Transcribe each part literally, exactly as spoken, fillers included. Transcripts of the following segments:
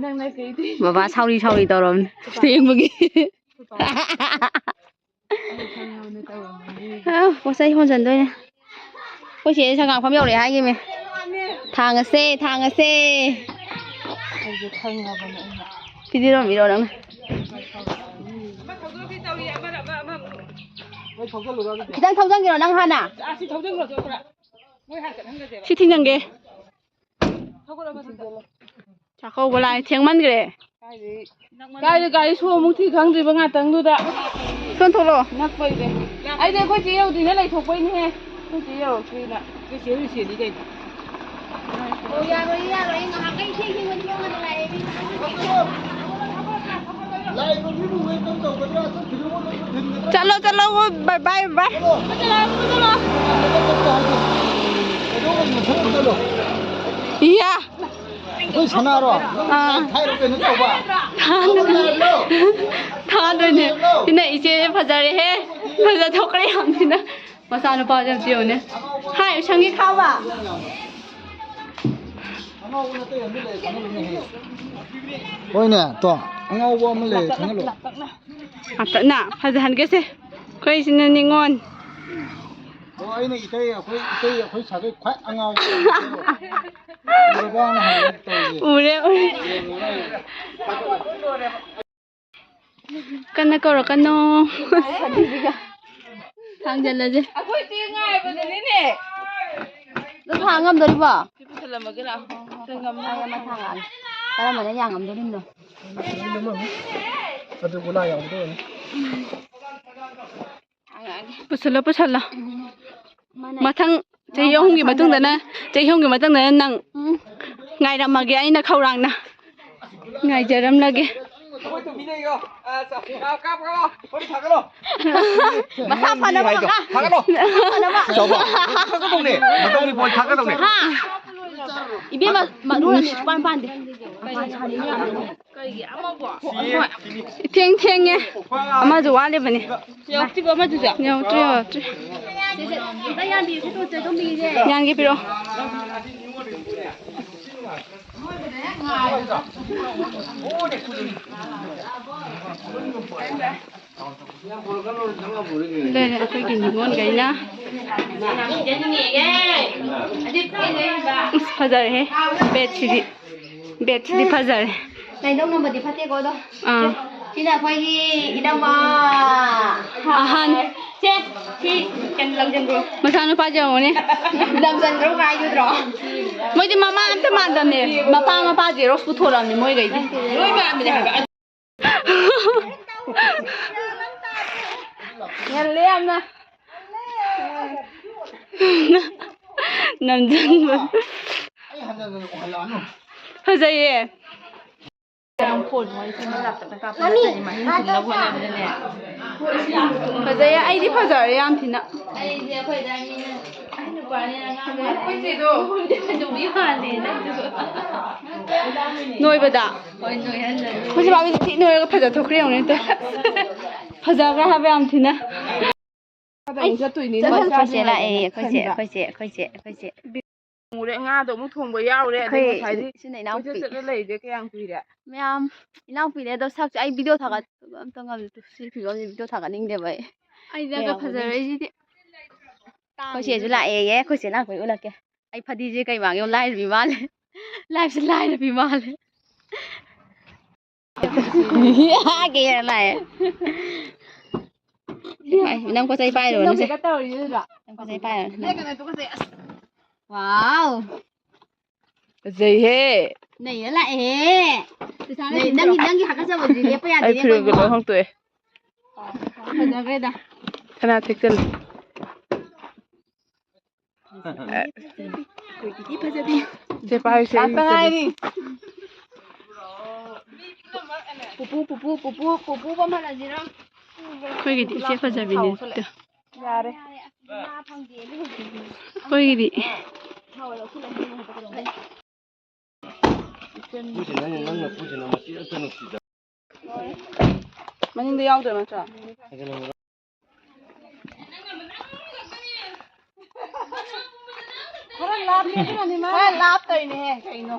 ꯅꯪꯅ ꯀꯩꯗꯤ? ꯕꯕꯥ ꯁꯥꯎꯔꯤ ꯁꯥꯎꯔꯤ ꯇꯧꯔꯕꯅꯦ ꯊꯦꯡꯕꯒꯤ꯫ ꯑꯩ ꯈꯪꯉꯕꯅꯦ ꯇꯧꯔꯝꯃꯅꯤ꯫ ꯑꯥ, ꯄꯣꯠ ꯆꯩ ꯍꯣꯟꯖꯟꯗꯣꯏꯅꯦ꯫ ꯑꯩꯈꯣꯏ ꯆꯦ ꯁꯪꯒꯥꯝꯐꯝ ꯌꯧꯔꯛꯑꯦ ꯍꯥꯏꯈꯤꯕꯅꯦ꯫ ꯊꯥꯡꯉꯁꯦ, ꯊꯥꯡꯉꯁꯦ꯫ ꯑꯩꯁꯦ ꯈꯪꯉꯕꯅꯦ ꯑꯩꯅ꯫ ꯄꯤꯕꯤꯔꯣ, ꯄꯤꯕꯤꯔꯣ ꯅꯪꯅ꯫ ꯈꯤꯇꯪ ꯊꯧꯖꯟꯒꯦꯔꯣ ꯅꯪ ꯍꯥꯟꯅ? ꯁꯤ ꯊꯤꯡꯖꯟꯒꯦ꯫ ꯆꯥꯛꯀꯧꯕ ꯂꯥꯛꯑꯦ, ꯊꯦꯡꯃꯟꯈ꯭ꯔꯦ꯫ ꯀꯥꯏꯗ ꯒꯥꯔꯤ ꯁꯣ ꯑꯃꯨꯛ ꯊꯤ ꯈꯪꯗ꯭ꯔꯤꯕ ꯉꯥꯛꯇꯪꯗꯨꯗ꯫ ꯁꯣꯟ ꯊꯣꯛꯂꯛꯑꯣ꯫ ꯅꯛꯄꯩꯅꯦ꯫ ꯑꯩꯗꯤ ꯑꯩꯈꯣꯏ ꯆꯦ ꯌꯧꯗ꯭ꯔꯤꯉꯩ ꯂꯩꯊꯣꯛꯄꯩꯅꯦꯍꯦ꯫ ꯑꯩꯈꯣꯏ ꯆꯦ ꯌꯧꯔꯛꯇ꯭ꯔꯤꯅ꯫ ꯑꯩꯈꯣꯏ ꯆꯦ ꯍꯣꯏ ꯆꯦꯗꯤ ꯀꯩꯅꯣ? ꯑꯣ, ꯌꯥꯔꯣꯏ, ꯌꯥꯔꯣꯏ꯫ ꯉꯥꯏꯍꯥꯛ ꯂꯩ ꯊꯦꯡ ꯊꯦꯡꯕꯗꯤ ꯊꯣꯡꯉꯒ ꯂꯥꯛꯑꯦ꯫ ꯆꯠꯂꯣ, ꯆꯠꯂꯣ, ꯕꯥꯏ, ꯕꯥꯏ, ꯕꯥꯏ꯫ ꯏꯌꯥ꯫ ꯑꯩꯈꯣꯏ ꯁꯅꯥꯔꯣ? ꯑꯥ꯫ ꯊꯥꯏꯔꯣ ꯀꯩꯅꯣ ꯇꯧꯕ? ꯊꯥꯗꯣꯏꯅꯦ꯫ ꯁꯤꯅ ꯏꯆꯦꯁꯦ ꯐꯖꯔꯦꯍꯦ꯫ ꯐꯖꯊꯣꯛꯈ꯭ꯔꯦ ꯌꯥꯝ ꯊꯤꯅ꯫ ꯃꯆꯥꯅꯨꯄꯥꯁꯦ ꯑꯝꯇ ꯌꯦꯡꯉꯨꯅꯦ꯫ ꯍꯥꯏ, ꯎꯁꯪꯒꯤ ꯈꯥꯕ꯫ ꯍꯣꯏꯅꯦ, ꯇꯣ, ꯑꯉꯥꯎꯕ ꯑꯃ ꯂꯩ, ꯈꯪꯍꯜꯂꯣ꯫ ꯉꯥꯛꯇꯛꯅ ꯐꯖꯍꯟꯒꯦꯁꯦ꯫ ꯑꯩꯈꯣꯏꯁꯤꯅ ꯅꯤꯉꯣꯜ꯫ ꯑꯣ, ꯑꯩꯅ ꯏꯇꯩ, ꯑꯩꯈꯣꯏ ꯏꯇꯩ, ꯑꯩꯈꯣꯏ ꯁꯥꯒꯩ ꯈ꯭ꯋꯥꯏ ꯑꯉꯥꯎꯕ꯫ ꯎꯔꯕꯅ ꯍꯪꯉꯦ ꯇꯧꯔꯤꯁꯦ꯫ ꯎꯔꯦ, ꯎꯔꯦ꯫ ꯀꯟꯅ ꯀꯧꯔꯛꯀꯅꯣ꯫ ꯊꯥꯡꯖꯜꯂꯁꯦ꯫ ꯑꯩꯈꯣꯏ ꯆꯦ ꯉꯥꯏꯕꯗꯅꯤꯅꯦ꯫ ꯑꯗꯨ ꯊꯥꯡ ꯉꯝꯗꯣꯔꯤꯕꯣ? ꯁꯤ ꯄꯨꯁꯜꯂꯝꯃꯒꯦ ꯂꯥꯛꯑꯣ꯫ ꯁꯤ ꯉꯝꯅꯤ꯫ ꯑꯩ ꯑꯃ ꯊꯥꯡꯉꯛꯑꯒꯦ꯫ ꯀꯔꯝꯕꯅ ꯌꯥꯝ ꯉꯝꯗꯣꯔꯤꯕꯅꯣ? ꯑꯗꯨ ꯒꯨꯂꯥ ꯌꯥꯎꯕꯗꯣ ꯑꯣꯏꯅꯤ꯫ ꯊꯥꯡꯉꯛꯑꯒꯦ꯫ ꯄꯨꯁꯜꯂꯣ, ꯄꯨꯁꯜꯂꯣ꯫ ꯃꯊꯪ ꯆꯍꯤ ꯑꯍꯨꯝꯒꯤ ꯃꯇꯨꯡꯗꯅ, ꯆꯍꯤ ꯑꯍꯨꯝꯒꯤ ꯃꯇꯨꯡꯗꯅ ꯅꯪ ꯎꯝ꯫ ꯉꯥꯏꯔꯝꯃꯒꯦ ꯑꯩꯅ ꯈꯧꯔꯥꯡꯅ꯫ ꯉꯥꯏꯖꯔꯝꯂꯒꯦ꯫ ꯃꯁꯥ ꯐꯅꯕ ꯀꯀꯥ꯫ ꯐꯒꯠꯂꯣ꯫ ꯃꯁꯥ ꯐꯅꯕ꯫ ꯆꯥꯎꯕ꯫ ꯊꯥꯒꯠꯀꯗꯧꯅꯦ꯫ ꯃꯇꯝꯒꯤ ꯄꯣꯠ ꯊꯥꯒꯠꯀꯗꯧꯅꯦ꯫ ꯍꯥ? ꯏꯕꯦꯝꯃ, ꯃꯔꯨ ꯑꯃ ꯁꯨꯛꯄꯥꯟ ꯄꯥꯟꯗꯦ꯫ ꯀꯩꯒꯤ ꯑꯃꯕꯣ? ꯍꯣꯏ꯫ ꯏꯊꯦꯡ ꯊꯦꯡꯉꯦ꯫ ꯑꯃꯁꯨ ꯋꯥꯠꯂꯤꯕꯅꯤ꯫ ꯌꯧꯔꯛꯇ꯭ꯔꯤꯕꯣ ꯑꯃꯗꯨꯁꯨ? ꯌꯧꯔꯛꯇ꯭ꯔꯤ, ꯌꯧꯔꯛꯇ꯭ꯔꯤ꯫ ꯁꯦ, ꯁꯦ, ꯑꯝꯇ ꯌꯥꯟꯕꯤꯌꯨ, ꯁꯦ, ꯇꯣꯟ, ꯆꯦ ꯇꯣꯝꯕꯤꯒꯤꯁꯦ꯫ ꯌꯥꯟꯒꯦ ꯄꯤꯔꯛꯑꯣ꯫ ꯂꯩꯔꯦ ꯑꯩꯈꯣꯏꯒꯤ ꯅꯤꯉꯣꯜꯈꯩꯅ꯫ ꯑꯁ, ꯐꯖꯔꯦꯍꯦ꯫ ꯕꯦꯠꯁꯤꯗꯤ, ꯕꯦꯠꯁꯤꯗꯤ ꯐꯖꯔꯦ꯫ ꯂꯩꯗꯧꯅꯕꯗꯤ ꯐꯠꯇꯦꯀꯣ ꯑꯗꯣ꯫ ꯑꯥ꯫ ꯁꯤꯅ ꯑꯩꯈꯣꯏꯒꯤ ꯏꯅꯝꯃ ꯑꯍꯟ꯫ ꯁꯦ, ꯁꯤ ꯀꯩꯅꯣ ꯂꯪꯖꯟꯈ꯭ꯔꯣ꯫ ꯃꯆꯥꯅꯨꯄꯥꯁꯦ ꯌꯦꯡꯉꯨꯅꯦ꯫ ꯂꯪꯖꯟꯈ꯭ꯔꯣ ꯍꯥꯏꯒꯗ꯭ꯔꯣ? ꯃꯣꯏꯗꯤ ꯃꯃꯥ ꯑꯝꯇ ꯃꯥꯟꯗꯕꯅꯦ꯫ ꯃꯄꯥ ꯃꯄꯥ ꯖꯦꯔꯣꯛꯁ ꯄꯨꯊꯣꯔꯛꯑꯕꯅꯦ ꯃꯣꯏꯈꯩꯗꯤ꯫ ꯂꯣꯏ ꯃꯥꯟꯕꯅꯦ ꯍꯥꯏꯕ꯫ ꯉꯜꯂꯦ ꯌꯥꯝꯅ꯫ ꯅꯝꯖꯟꯕ꯫ ꯐꯖꯩꯌꯦ꯫ ꯐꯣꯟ ꯋꯥꯔꯤ ꯁꯥꯟꯅ ꯂꯥꯞꯇꯛꯅ ꯀꯥꯞꯄ ꯅꯠꯇ꯭ꯔꯗꯤ ꯃꯍꯤꯡ ꯁꯨꯝꯅꯕ ꯍꯣꯠꯅꯕꯗꯅꯦ꯫ ꯐꯖꯩꯌꯦ, ꯑꯩꯗꯤ ꯐꯖꯔꯦ ꯌꯥꯝ ꯊꯤꯅ꯫ ꯑꯩꯗꯤ ꯑꯩꯈꯣꯏ ꯑꯗꯥꯏ ꯃꯤꯅ ꯑꯩ ꯅꯨꯄꯥꯅꯦ ꯑꯉꯥꯡ ꯃꯥꯜꯂꯦ꯫ ꯑꯩꯈꯣꯏ ꯆꯦꯗꯣ꯫ ꯍꯅꯨꯕꯤ ꯃꯥꯜꯂꯦ ꯅꯪꯗꯣ꯫ ꯅꯣꯏꯕꯗ꯫ ꯍꯣꯏ, ꯅꯣꯏꯍꯟꯗꯣꯏꯅꯦ꯫ ꯑꯩꯈꯣꯏ ꯆꯦ ꯕꯥꯕꯤꯗꯤ ꯊꯤ ꯅꯣꯏꯔꯒ ꯐꯖ ꯊꯣꯛꯈ꯭ꯔꯦ ꯌꯦꯡꯉꯨꯅꯦ ꯑꯝꯇ꯫ ꯐꯖꯈ꯭ꯔꯦ ꯍꯥꯏꯕ ꯌꯥꯝ ꯊꯤꯅ꯫ ꯑꯩ ꯆꯠꯇꯣꯏꯅꯦ꯫ ꯑꯩꯈꯣꯏ ꯆꯦ ꯂꯥꯛꯑꯦ, ꯑꯩꯈꯣꯏ ꯆꯦ, ꯈꯟꯕ꯫ ꯑꯩꯈꯣꯏ ꯆꯦ, ꯑꯩꯈꯣꯏ ꯆꯦ, ꯑꯩꯈꯣꯏ ꯆꯦ꯫ ꯎꯔꯦ, ꯉꯥꯗꯣ ꯑꯃꯨꯛ ꯊꯣꯡꯕ ꯌꯥꯎꯔꯦ, ꯑꯗꯩ ꯑꯩꯈꯣꯏ ꯉꯁꯥꯏꯗꯤ ꯏꯆꯤꯟ ꯏꯅꯥꯎꯄꯤ꯫ ꯀꯣꯏꯆꯠ ꯆꯠꯂ ꯂꯩꯔꯤꯁꯦ ꯀꯌꯥꯝ ꯀꯨꯏꯔꯦ? ꯃꯌꯥꯝ ꯏꯅꯥꯎꯄꯤꯅꯦ ꯑꯗꯣ ꯁꯛꯁꯦ ꯑꯩ ꯚꯤꯗꯤꯑꯣ ꯊꯥꯒꯠ ꯑꯝꯇ ꯉꯝꯗꯦ꯫ ꯁꯤ ꯐꯤꯕꯝꯁꯤ ꯚꯤꯗꯤꯑꯣ ꯊꯥꯒꯠꯅꯤꯡꯗꯦꯕ ꯑꯩ꯫ ꯑꯩꯅꯒ ꯀꯌꯥꯝ ꯐꯖꯔꯛꯏꯁꯤꯗꯤ꯫ ꯑꯩꯈꯣꯏ ꯆꯦꯁꯨ ꯂꯥꯛꯑꯦꯌꯦ, ꯑꯩꯈꯣꯏ ꯆꯦ ꯂꯥꯛꯄꯩ ꯎꯠꯂꯛꯀꯦ꯫ ꯑꯩ ꯐꯗꯤꯁꯦ ꯀꯩ ꯃꯥꯡꯒꯦ ꯂꯥꯏꯔꯕꯤ ꯃꯥꯜꯂꯦ꯫ ꯂꯥꯏꯐꯁꯦ ꯂꯥꯏꯔꯕꯤ ꯃꯥꯜꯂꯦ꯫ ꯀꯦꯔ ꯂꯥꯛꯑꯦ꯫ ꯅꯪ ꯄꯣꯠ ꯆꯩ ꯄꯥꯏꯔꯨꯔꯅꯨꯁꯦ꯫ ꯅꯪ ꯄꯣꯠ ꯆꯩ ꯄꯥꯏꯔꯨꯔꯅꯨ꯫ ꯋꯥꯎ꯫ ꯐꯖꯩꯍꯦ꯫ ꯅꯩꯔ ꯂꯥꯛꯑꯦꯍꯦ꯫ ꯅꯩ-, ꯅꯪꯒꯤ, ꯅꯪꯒꯤ ꯍꯥꯀꯠꯆꯕꯗꯨꯗꯤ ꯂꯦꯞꯄ ꯌꯥꯗꯦꯅꯦ꯫ ꯑꯩ ꯐꯤꯔꯣꯜꯒ ꯂꯣꯏ ꯍꯣꯡꯇꯣꯛꯑꯦ꯫ ꯐꯖꯈ꯭ꯔꯦꯗ꯫ ꯁꯅꯥ ꯊꯦꯛꯆꯜꯂꯦ꯫ ꯐꯖꯕꯤ, ꯐꯖꯕꯤ꯫ ꯆꯦ ꯄꯥꯏꯁꯦ꯫ ꯂꯥꯛꯇ ꯉꯥꯏꯔꯤ꯫ ꯄꯨꯄꯨ, ꯄꯨꯄꯨ, ꯄꯨꯄꯨ, ꯄꯨꯄꯨ ꯄꯝꯍꯜꯂꯁꯤꯔꯣ? ꯑꯩꯈꯣꯏꯒꯤꯗꯤ ꯏꯆꯦ ꯐꯖꯕꯤꯅꯦ꯫ ꯌꯥꯔꯦ꯫ ꯑꯩꯈꯣꯏꯒꯤꯗꯤ꯫ ꯄꯨꯁꯤꯅꯅꯦ, ꯅꯪꯅ ꯄꯨꯁꯤꯅ ꯃꯆꯦꯠ ꯑꯝꯇ ꯅꯨꯡꯁꯤꯗ꯫ ꯃꯅꯤꯡꯗ ꯌꯥꯎꯗ꯭ꯔꯣ ꯅꯠꯇ꯭ꯔꯣ? ꯈꯔ ꯂꯥꯞꯄꯦ ꯑꯗꯨꯅꯅꯤ ꯃꯥ꯫ ꯈꯔ ꯂꯥꯞꯇꯣꯏꯅꯦꯍꯦ ꯀꯩꯅꯣ꯫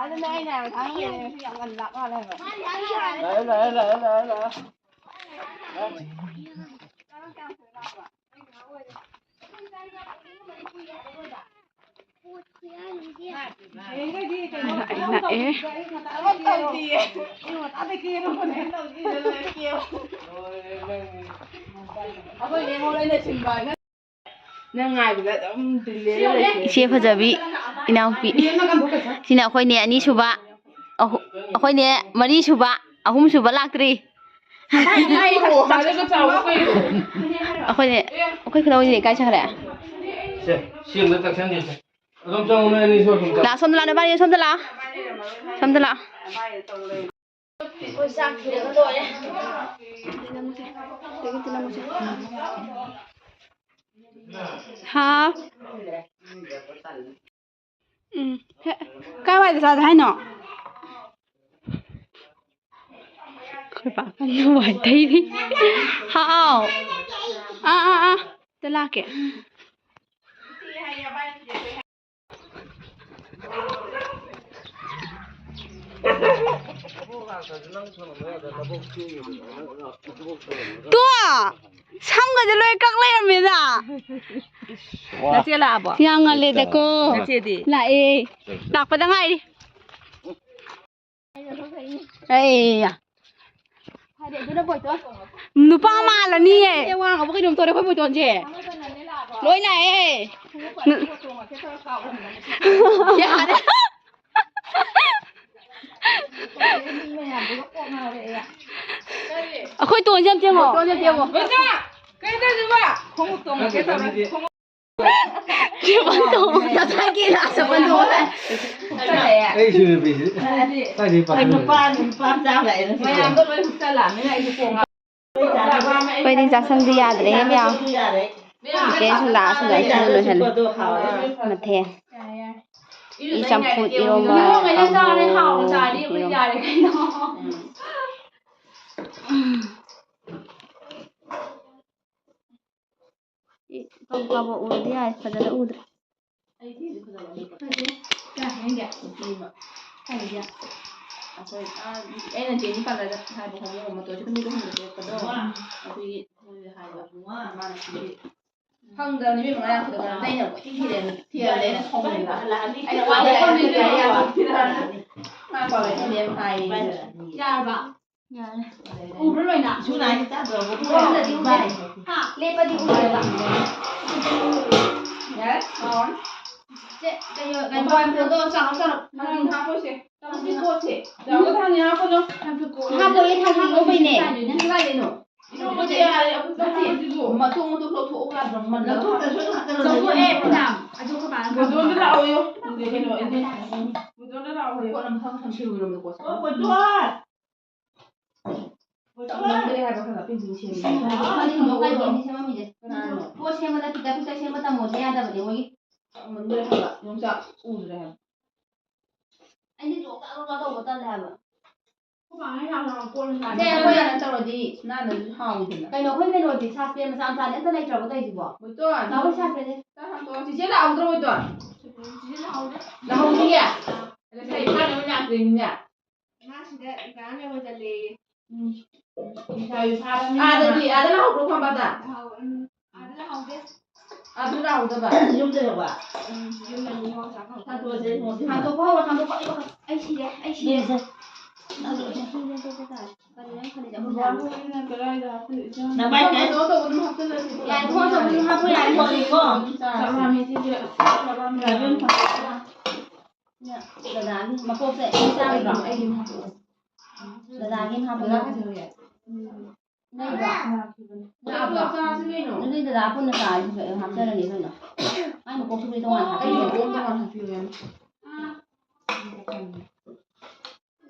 ꯑꯗꯨꯅ ꯑꯩꯅ ꯍꯥꯏꯕ ꯊꯥꯡ ꯌꯥꯝ ꯉꯟ ꯂꯥꯛ ꯃꯥꯜꯂꯦ ꯍꯥꯏꯕ꯫ ꯂꯥꯛꯑꯦ, ꯂꯥꯛꯑꯦ, ꯂꯥꯛꯑꯦ, ꯂꯥꯛꯑꯦ, ꯂꯥꯛꯑꯦ꯫ ꯂꯥꯛꯑꯦ꯫ ꯅꯪ ꯉꯥꯏꯕꯗ ꯑꯗꯨꯝ ꯗꯤꯜꯂꯦ꯫ ꯏꯆꯦ ꯐꯖꯕꯤ, ꯏꯅꯥꯎꯄꯤ꯫ ꯁꯤꯅ ꯑꯩꯈꯣꯏꯅꯦ ꯑꯅꯤꯁꯨꯕ, ꯑꯍꯨ-, ꯑꯩꯈꯣꯏꯅꯦ ꯃꯔꯤꯁꯨꯕ, ꯑꯍꯨꯝꯁꯨꯕ ꯂꯥꯛꯇ꯭ꯔꯤ꯫ ꯑꯩꯈꯣꯏꯅꯦ, ꯑꯩꯈꯣꯏ ꯈꯨꯅꯧꯁꯤꯅꯦ ꯀꯥꯏ ꯆꯠꯈ꯭ꯔꯦ? ꯁꯦ, ꯁꯤ ꯑꯝꯇ ꯇꯛꯁꯟꯁꯦ, ꯁꯦ꯫ ꯑꯗꯨꯝ ꯆꯪꯉꯨ, ꯅꯣꯏ ꯑꯅꯤ ꯁꯣꯝ ꯆꯪꯉꯨ꯫ ꯂꯥꯛꯑꯣ, ꯁꯣꯝꯗ ꯂꯥꯛꯑꯣ, ꯅꯣꯏ ꯃꯔꯤ ꯁꯣꯝꯗ ꯂꯥꯛꯑꯣ꯫ ꯁꯣꯝꯗ ꯂꯥꯛꯑꯣ꯫ ꯍꯥꯎ꯫ ꯎꯝ꯫ ꯍꯦ, ꯀꯥꯏꯋꯥꯏꯗ ꯆꯥꯁꯦ ꯍꯥꯏꯅꯣ? ꯑꯩꯈꯣꯏ ꯄꯥ ꯀꯟꯅ ꯋꯥꯏ ꯇꯩꯔꯤ꯫ ꯍꯥꯎ꯫ ꯑꯥ, ꯑꯥ, ꯑꯥ꯫ ꯇ ꯂꯥꯛꯀꯦ꯫ ꯇꯣ! ꯁꯝꯒꯁꯦ ꯂꯣꯏ ꯀꯛ ꯂꯩꯔꯝꯃꯦꯗ꯫ ꯅꯆꯦ ꯂꯥꯛꯑꯕꯣ? ꯌꯥꯝ ꯉꯜꯂꯦꯗꯀꯣ꯫ ꯅꯆꯦꯗꯤ? ꯂꯥꯛꯑꯦ꯫ ꯂꯥꯛꯄꯗ ꯉꯥꯏꯔꯤ꯫ ꯑꯩ ꯅꯨꯄꯥ ꯃꯥꯜꯂꯅꯤꯌꯦ꯫ ꯑꯦ, ꯋꯥ ꯉꯥꯡꯕ ꯀꯩꯅꯣꯝ ꯇꯧꯔꯦ ꯑꯩꯈꯣꯏ ꯕꯣꯏꯇꯣꯟꯁꯦ꯫ ꯂꯣꯏ ꯂꯥꯛꯑꯦ꯫ ꯌꯥꯔꯦ꯫ ꯑꯩꯈꯣꯏ ꯇꯣꯟꯁꯦ ꯑꯝꯇ ꯌꯦꯡꯉꯣ꯫ ꯇꯣꯟꯁꯦ ꯑꯝꯇ ꯌꯦꯡꯉꯣ꯫ ꯀꯩ ꯇꯧꯗꯣꯏꯕ? ꯈꯣꯡꯎꯞ ꯇꯣꯡꯉꯒꯦ ꯇꯧꯔꯦ꯫ ꯉꯁꯥꯏ ꯀꯦꯔꯥ ꯆꯠꯄꯗꯣ꯫ ꯑꯩꯁꯨ ꯅꯨꯄꯤꯁꯤ ꯀꯥꯏꯗꯩ ꯄꯥꯈꯪꯅꯣ? ꯅꯨꯄꯥ, ꯅꯨꯄꯥ ꯃꯆꯥ ꯂꯥꯛꯑꯦ ꯉꯁꯤ꯫ ꯃꯌꯥꯝꯗꯣ ꯂꯣꯏ ꯍꯨꯞꯆꯜꯂꯛꯑꯃꯤꯅ ꯑꯩꯁꯨ ꯈꯣꯡ ꯍꯥꯝ-, ꯑꯩꯈꯣꯏꯗꯤ ꯆꯥꯛꯁꯪꯗꯤ ꯌꯥꯗ꯭ꯔꯦꯍꯦ ꯃꯌꯥꯝ꯫ ꯌꯥꯔꯦ꯫ ꯏꯆꯦꯁꯨ ꯂꯥꯛꯑꯁꯨ ꯂꯥꯛꯑꯁꯨ ꯂꯣꯏꯍꯜꯂꯦ꯫ ꯃꯊꯦꯜ꯫ ꯏ ꯆꯝꯐꯨꯠ, ꯏꯔꯣꯝꯕ, ꯏꯕꯨꯡꯉꯣ ꯀꯥꯡꯍꯧ, ꯆꯥꯔꯦ, ꯍꯥꯎꯅ ꯆꯥꯔꯗꯤ ꯑꯩꯈꯣꯏ ꯏꯔꯣꯝꯕ꯫ ꯌꯥꯔꯦ ꯀꯩꯅꯣ꯫ ꯏ-, ꯀꯕꯣꯛ ꯀꯕꯣꯛ ꯎꯔꯗꯤ ꯌꯥꯔꯦ, ꯐꯖꯅ ꯎꯗ꯭ꯔꯦ꯫ ꯑꯩ ꯐꯤꯁꯦ ꯐꯖꯕ ꯑꯃ ꯐꯖꯩ꯫ ꯀꯌꯥ ꯍꯦꯟꯒꯦ? ꯅꯨꯄꯤ ꯑꯃ꯫ ꯀꯥꯏꯗꯒꯤ? ꯑꯩꯈꯣꯏ, ꯑꯥ, ꯑꯩꯅ ꯆꯦꯅꯤ ꯄꯥꯔꯂꯔꯗ ꯍꯥꯏꯕ ꯍꯣꯃꯣ ꯑꯃ ꯇꯣꯏꯁꯤ ꯃꯤꯗꯣ ꯍꯨꯝꯗ ꯄꯤꯔꯛꯄꯗꯣ꯫ ꯋꯥ꯫ ꯑꯗꯨꯒꯤ ꯑꯩꯈꯣꯏ ꯍꯥꯏꯕ꯫ ꯋꯥ꯫ ꯃꯥꯅ ꯄꯤꯔꯛꯑꯦ꯫ ꯐꯪꯗꯕꯅꯤ ꯏꯕꯦꯝꯃ, ꯉꯔꯥꯡ ꯈꯛꯇ ꯉꯔꯥꯡ ꯑꯩꯅ ꯀꯣꯏꯊꯤ ꯊꯤꯔꯦ, ꯊꯤꯔꯦ, ꯑꯩꯅ ꯁꯥꯎꯅꯤꯡꯕ꯫ ꯑꯩꯅ ꯋꯥ ꯂꯩꯔꯝꯃꯦ, ꯌꯥꯝ ꯊꯤꯔꯛꯑꯅꯤ꯫ ꯃꯥ ꯀꯣꯂꯦꯖꯇ ꯂꯦꯝ ꯍꯥꯏꯌꯦ꯫ ꯌꯥꯔꯕ? ꯌꯥꯔꯦ꯫ ꯎꯕ꯭ꯔꯥ ꯂꯣꯏꯅ? ꯏꯁꯨ ꯅꯥꯏꯅ ꯆꯥꯗ꯭ꯔꯕꯣ? ꯎꯕ꯭ꯔꯥ? ꯎꯕ꯭ꯔꯥ? ꯍꯥ? ꯂꯦꯞꯄꯗꯤ ꯎꯗꯦꯕ꯫ ꯌꯥꯔꯦ? ꯍꯥꯎꯔꯅꯤ꯫ ꯆꯦ, ꯀꯩꯅꯣ, ꯀꯩꯅꯣ, ꯃꯄꯥꯟ ꯊꯣꯛꯑꯣ, ꯆꯥꯔꯣ, ꯆꯥꯔꯣ꯫ ꯊꯥꯡꯖꯤꯡ ꯍꯥꯞꯄꯣꯏꯁꯦ꯫ ꯆꯥꯔꯣ, ꯁꯤ ꯄꯣꯠꯁꯦ꯫ ꯆꯥꯔꯣ, ꯊꯥꯡꯖꯤꯡ ꯍꯥꯞꯄꯣꯏ꯫ ꯊꯥꯡꯖꯤꯡ ꯂꯧꯕꯩꯅꯦ꯫ ꯅꯪ ꯀꯗꯥꯏꯗꯩꯅꯣ? ꯏꯕꯨꯡꯉꯣꯗꯤ ꯌꯥꯔꯦ, ꯑꯩꯈꯣꯏ ꯆꯥꯛ ꯆꯥꯕꯁꯤꯕꯨ꯫ ꯃꯇꯣꯡ ꯃꯇꯣꯡ ꯂꯧꯊꯣꯛꯎ ꯌꯥꯗ꯭ꯔꯣ? ꯃꯟꯗꯣ ꯂꯧꯊꯣꯛꯇ꯭ꯔꯁꯨ ꯑꯗꯨꯝ ꯍꯥꯞꯆꯜꯂꯣ꯫ ꯂꯧꯊꯣꯛꯑꯦ, ꯐꯅꯌꯥꯝ꯫ ꯑꯗꯨ ꯑꯩꯈꯣꯏ ꯃꯥꯅ ꯕꯣꯖꯣꯟꯗ ꯂꯥꯛꯑꯣꯌꯣ꯫ ꯀꯩꯅꯣ, ꯏꯅꯦ꯫ ꯄꯣꯠ ꯑꯃ ꯊꯥꯡ ꯊꯝ ꯁꯤꯜꯂꯨꯔꯕꯅꯦ, ꯄꯣꯠꯁꯦ꯫ ꯑꯣ, ꯕꯣꯖꯣꯟ꯫ ꯇꯧꯃꯟꯈ꯭ꯔꯦ ꯍꯥꯏꯕ, ꯈꯔ ꯈꯔ ꯄꯤꯡ ꯄꯤꯡ ꯁꯦꯝꯃꯤ꯫ ꯃꯥꯗꯤ ꯍꯤꯡꯒꯣꯜ ꯀꯥꯏꯗꯦ, ꯁꯦꯝꯃꯝꯃꯤꯁꯦ꯫ ꯀꯅꯥꯅꯣ? ꯄꯣꯠ ꯁꯦꯝꯕꯗ ꯈꯤꯇꯪ ꯈꯤꯇꯪ ꯁꯦꯝꯕ ꯇꯝꯃꯣꯁꯦ ꯌꯥꯗꯕꯅꯦ ꯃꯣꯏꯒꯤ꯫ ꯇꯧꯃꯟꯈ꯭ꯔꯦ ꯍꯥꯏꯕ, ꯌꯣꯡꯆꯥꯛ ꯎꯗ꯭ꯔꯦ ꯍꯥꯏꯕ꯫ ꯑꯩꯗꯤ ꯖꯣꯛ ꯖꯥꯛ ꯖꯣꯛ ꯖꯥꯛ ꯇꯧꯕ ꯇꯜꯂꯦ ꯍꯥꯏꯕ꯫ ꯁꯦ, ꯑꯩꯈꯣꯏ ꯅꯥꯟꯅ ꯇꯧꯔꯗꯤ ꯅꯥꯟꯅꯁꯨ ꯍꯥꯎꯋꯤꯗꯅ꯫ ꯀꯩꯅꯣ, ꯑꯩꯈꯣꯏ ꯀꯩꯅꯣꯗꯤ ꯁꯥꯁꯄꯦꯟ ꯃꯆꯥ ꯃꯆꯥꯗꯤ ꯑꯝꯇ ꯂꯩꯇ꯭ꯔꯕꯣ ꯇꯧꯔꯤꯁꯤꯕꯣ? ꯃꯣꯏꯇꯣꯟ꯫ ꯂꯥꯛꯑꯣ, ꯁꯥꯁꯄꯦꯟꯁꯦ꯫ ꯆꯥꯛ ꯍꯥꯟꯊꯣꯛꯑꯣ꯫ ꯆꯤꯆꯦ ꯂꯥꯛꯍꯧꯗ꯭ꯔꯣ ꯃꯣꯏꯇꯣꯟ? ꯆꯤꯆꯦ ꯂꯥꯛꯍꯧꯗ꯭ꯔꯦ꯫ ꯂꯥꯛꯍꯧꯗꯤꯌꯦ? ꯉꯁꯥꯏ ꯏꯝꯐꯥꯜꯗ ꯑꯣꯏꯅ ꯂꯥꯛꯇꯣꯏꯅꯤꯅꯦ꯫ ꯃꯥ ꯁꯤꯗ ꯀꯅꯥ ꯂꯩꯍꯧꯗ ꯂꯩꯌꯦ꯫ ꯎꯝ꯫ ꯂꯩꯁꯥꯕꯤ ꯐꯥꯔꯕꯅꯤꯅ꯫ ꯑꯥꯗꯗꯤ, ꯑꯥꯗ ꯂꯥꯛꯍꯧꯕ꯭ꯔꯣ ꯈꯝꯕꯗ? ꯂꯥꯛꯍꯧ-, ꯎꯝ꯫ ꯑꯥꯗ ꯂꯥꯛꯍꯧꯗꯦ꯫ ꯑꯥꯗ ꯂꯥꯛꯍꯧꯗꯕ? ꯌꯨꯝꯗ ꯂꯩꯍꯧꯕ? ꯎꯝ, ꯌꯨꯝꯗ ꯂꯩꯍꯧ-, ꯆꯥꯛ ꯍꯧ-, ꯊꯥꯡꯗꯣꯛꯑꯁꯦ, ꯊꯥꯡꯗꯣꯛꯑꯁꯦ꯫ ꯊꯥꯡꯗꯣꯛꯄ ꯍꯧꯔꯣ, ꯊꯥꯡꯗꯣꯛꯄ꯫ ꯑꯩ ꯕꯛ-, ꯑꯩ ꯁꯤꯔꯦ, ꯑꯩ ꯁꯤꯔꯦ꯫ ꯌꯦꯁꯦ꯫ ꯊꯥꯡꯗꯣꯛꯑꯁꯦ꯫ ꯁꯤꯔꯦ, ꯇꯣꯛꯄ ꯇꯥꯔꯦ꯫ ꯀꯔꯤꯅꯣ ꯑꯩꯅ ꯈꯜꯂꯤꯁꯦ? ꯑꯩꯈꯣꯏ ꯕꯥꯕꯨ꯫ ꯕꯥꯕꯨ ꯍꯣꯏꯅ ꯀꯗꯥꯏꯗ ꯍꯥꯞꯄꯤ-, ꯏꯆꯥ? ꯅꯃꯥꯏ ꯀꯩ? ꯊꯣꯡ ꯑꯆꯧꯕ ꯑꯗꯨꯝ ꯍꯥꯞꯆꯤꯜꯂꯁꯤ꯫ ꯌꯥꯔꯦ, ꯊꯣꯡ ꯑꯆꯧꯕ ꯑꯗꯨꯝ ꯍꯥꯞꯄꯣ, ꯌꯥꯔꯦ꯫ ꯊꯣꯡ ꯑꯆꯧꯕ ꯑꯗꯨꯝ ꯆꯥꯔꯁꯤ꯫ ꯆꯥꯛ ꯂꯥꯝꯃꯦ, ꯏꯆꯦꯁꯦ꯫ ꯆꯥꯛ ꯂꯥꯝꯃꯦ꯫ ꯌꯥꯔꯦ, ꯑꯗꯨꯝ ꯊꯝꯃꯣ꯫ ꯗꯗꯥꯒꯤ ꯃꯀꯣꯛꯁꯦ ꯑꯩ ꯆꯥꯒꯗ꯭ꯔꯣ? ꯑꯩꯒꯤ ꯑꯃ ꯍꯥꯞꯄꯛꯑꯣ꯫ ꯗꯗꯥꯒꯤ ꯑꯃ ꯍꯥꯞꯄꯛꯑꯣ꯫ ꯗꯗꯥ ꯀꯩꯗꯧꯔꯒꯦ? ꯎꯝ꯫ ꯂꯩꯕ꯭ꯔꯣ? ꯂꯥꯛꯈꯤꯕꯅꯤ꯫ ꯂꯥꯛꯄ꯭ꯔꯣ? ꯆꯥꯛ ꯆꯥꯔꯁꯤ ꯀꯩꯅꯣ꯫ ꯑꯗꯨꯗꯤ ꯗꯗꯥ ꯄꯨꯟꯅ ꯆꯥꯔꯁꯤ ꯀꯩꯅꯣ, ꯍꯥꯞꯆꯔꯒꯦ ꯀꯩꯅꯣ꯫ ꯃꯥꯏ ꯃꯀꯣꯛꯇꯨꯕꯨꯗꯤ ꯇꯣꯉꯥꯟꯅ ꯑꯩꯒꯤ ꯍꯥꯞꯄꯤꯔꯒꯦ꯫ ꯃꯀꯣꯛ ꯑꯝꯇ ꯍꯥꯟꯅ ꯍꯥꯞꯄꯤꯌꯨ, ꯌꯥꯅꯤ꯫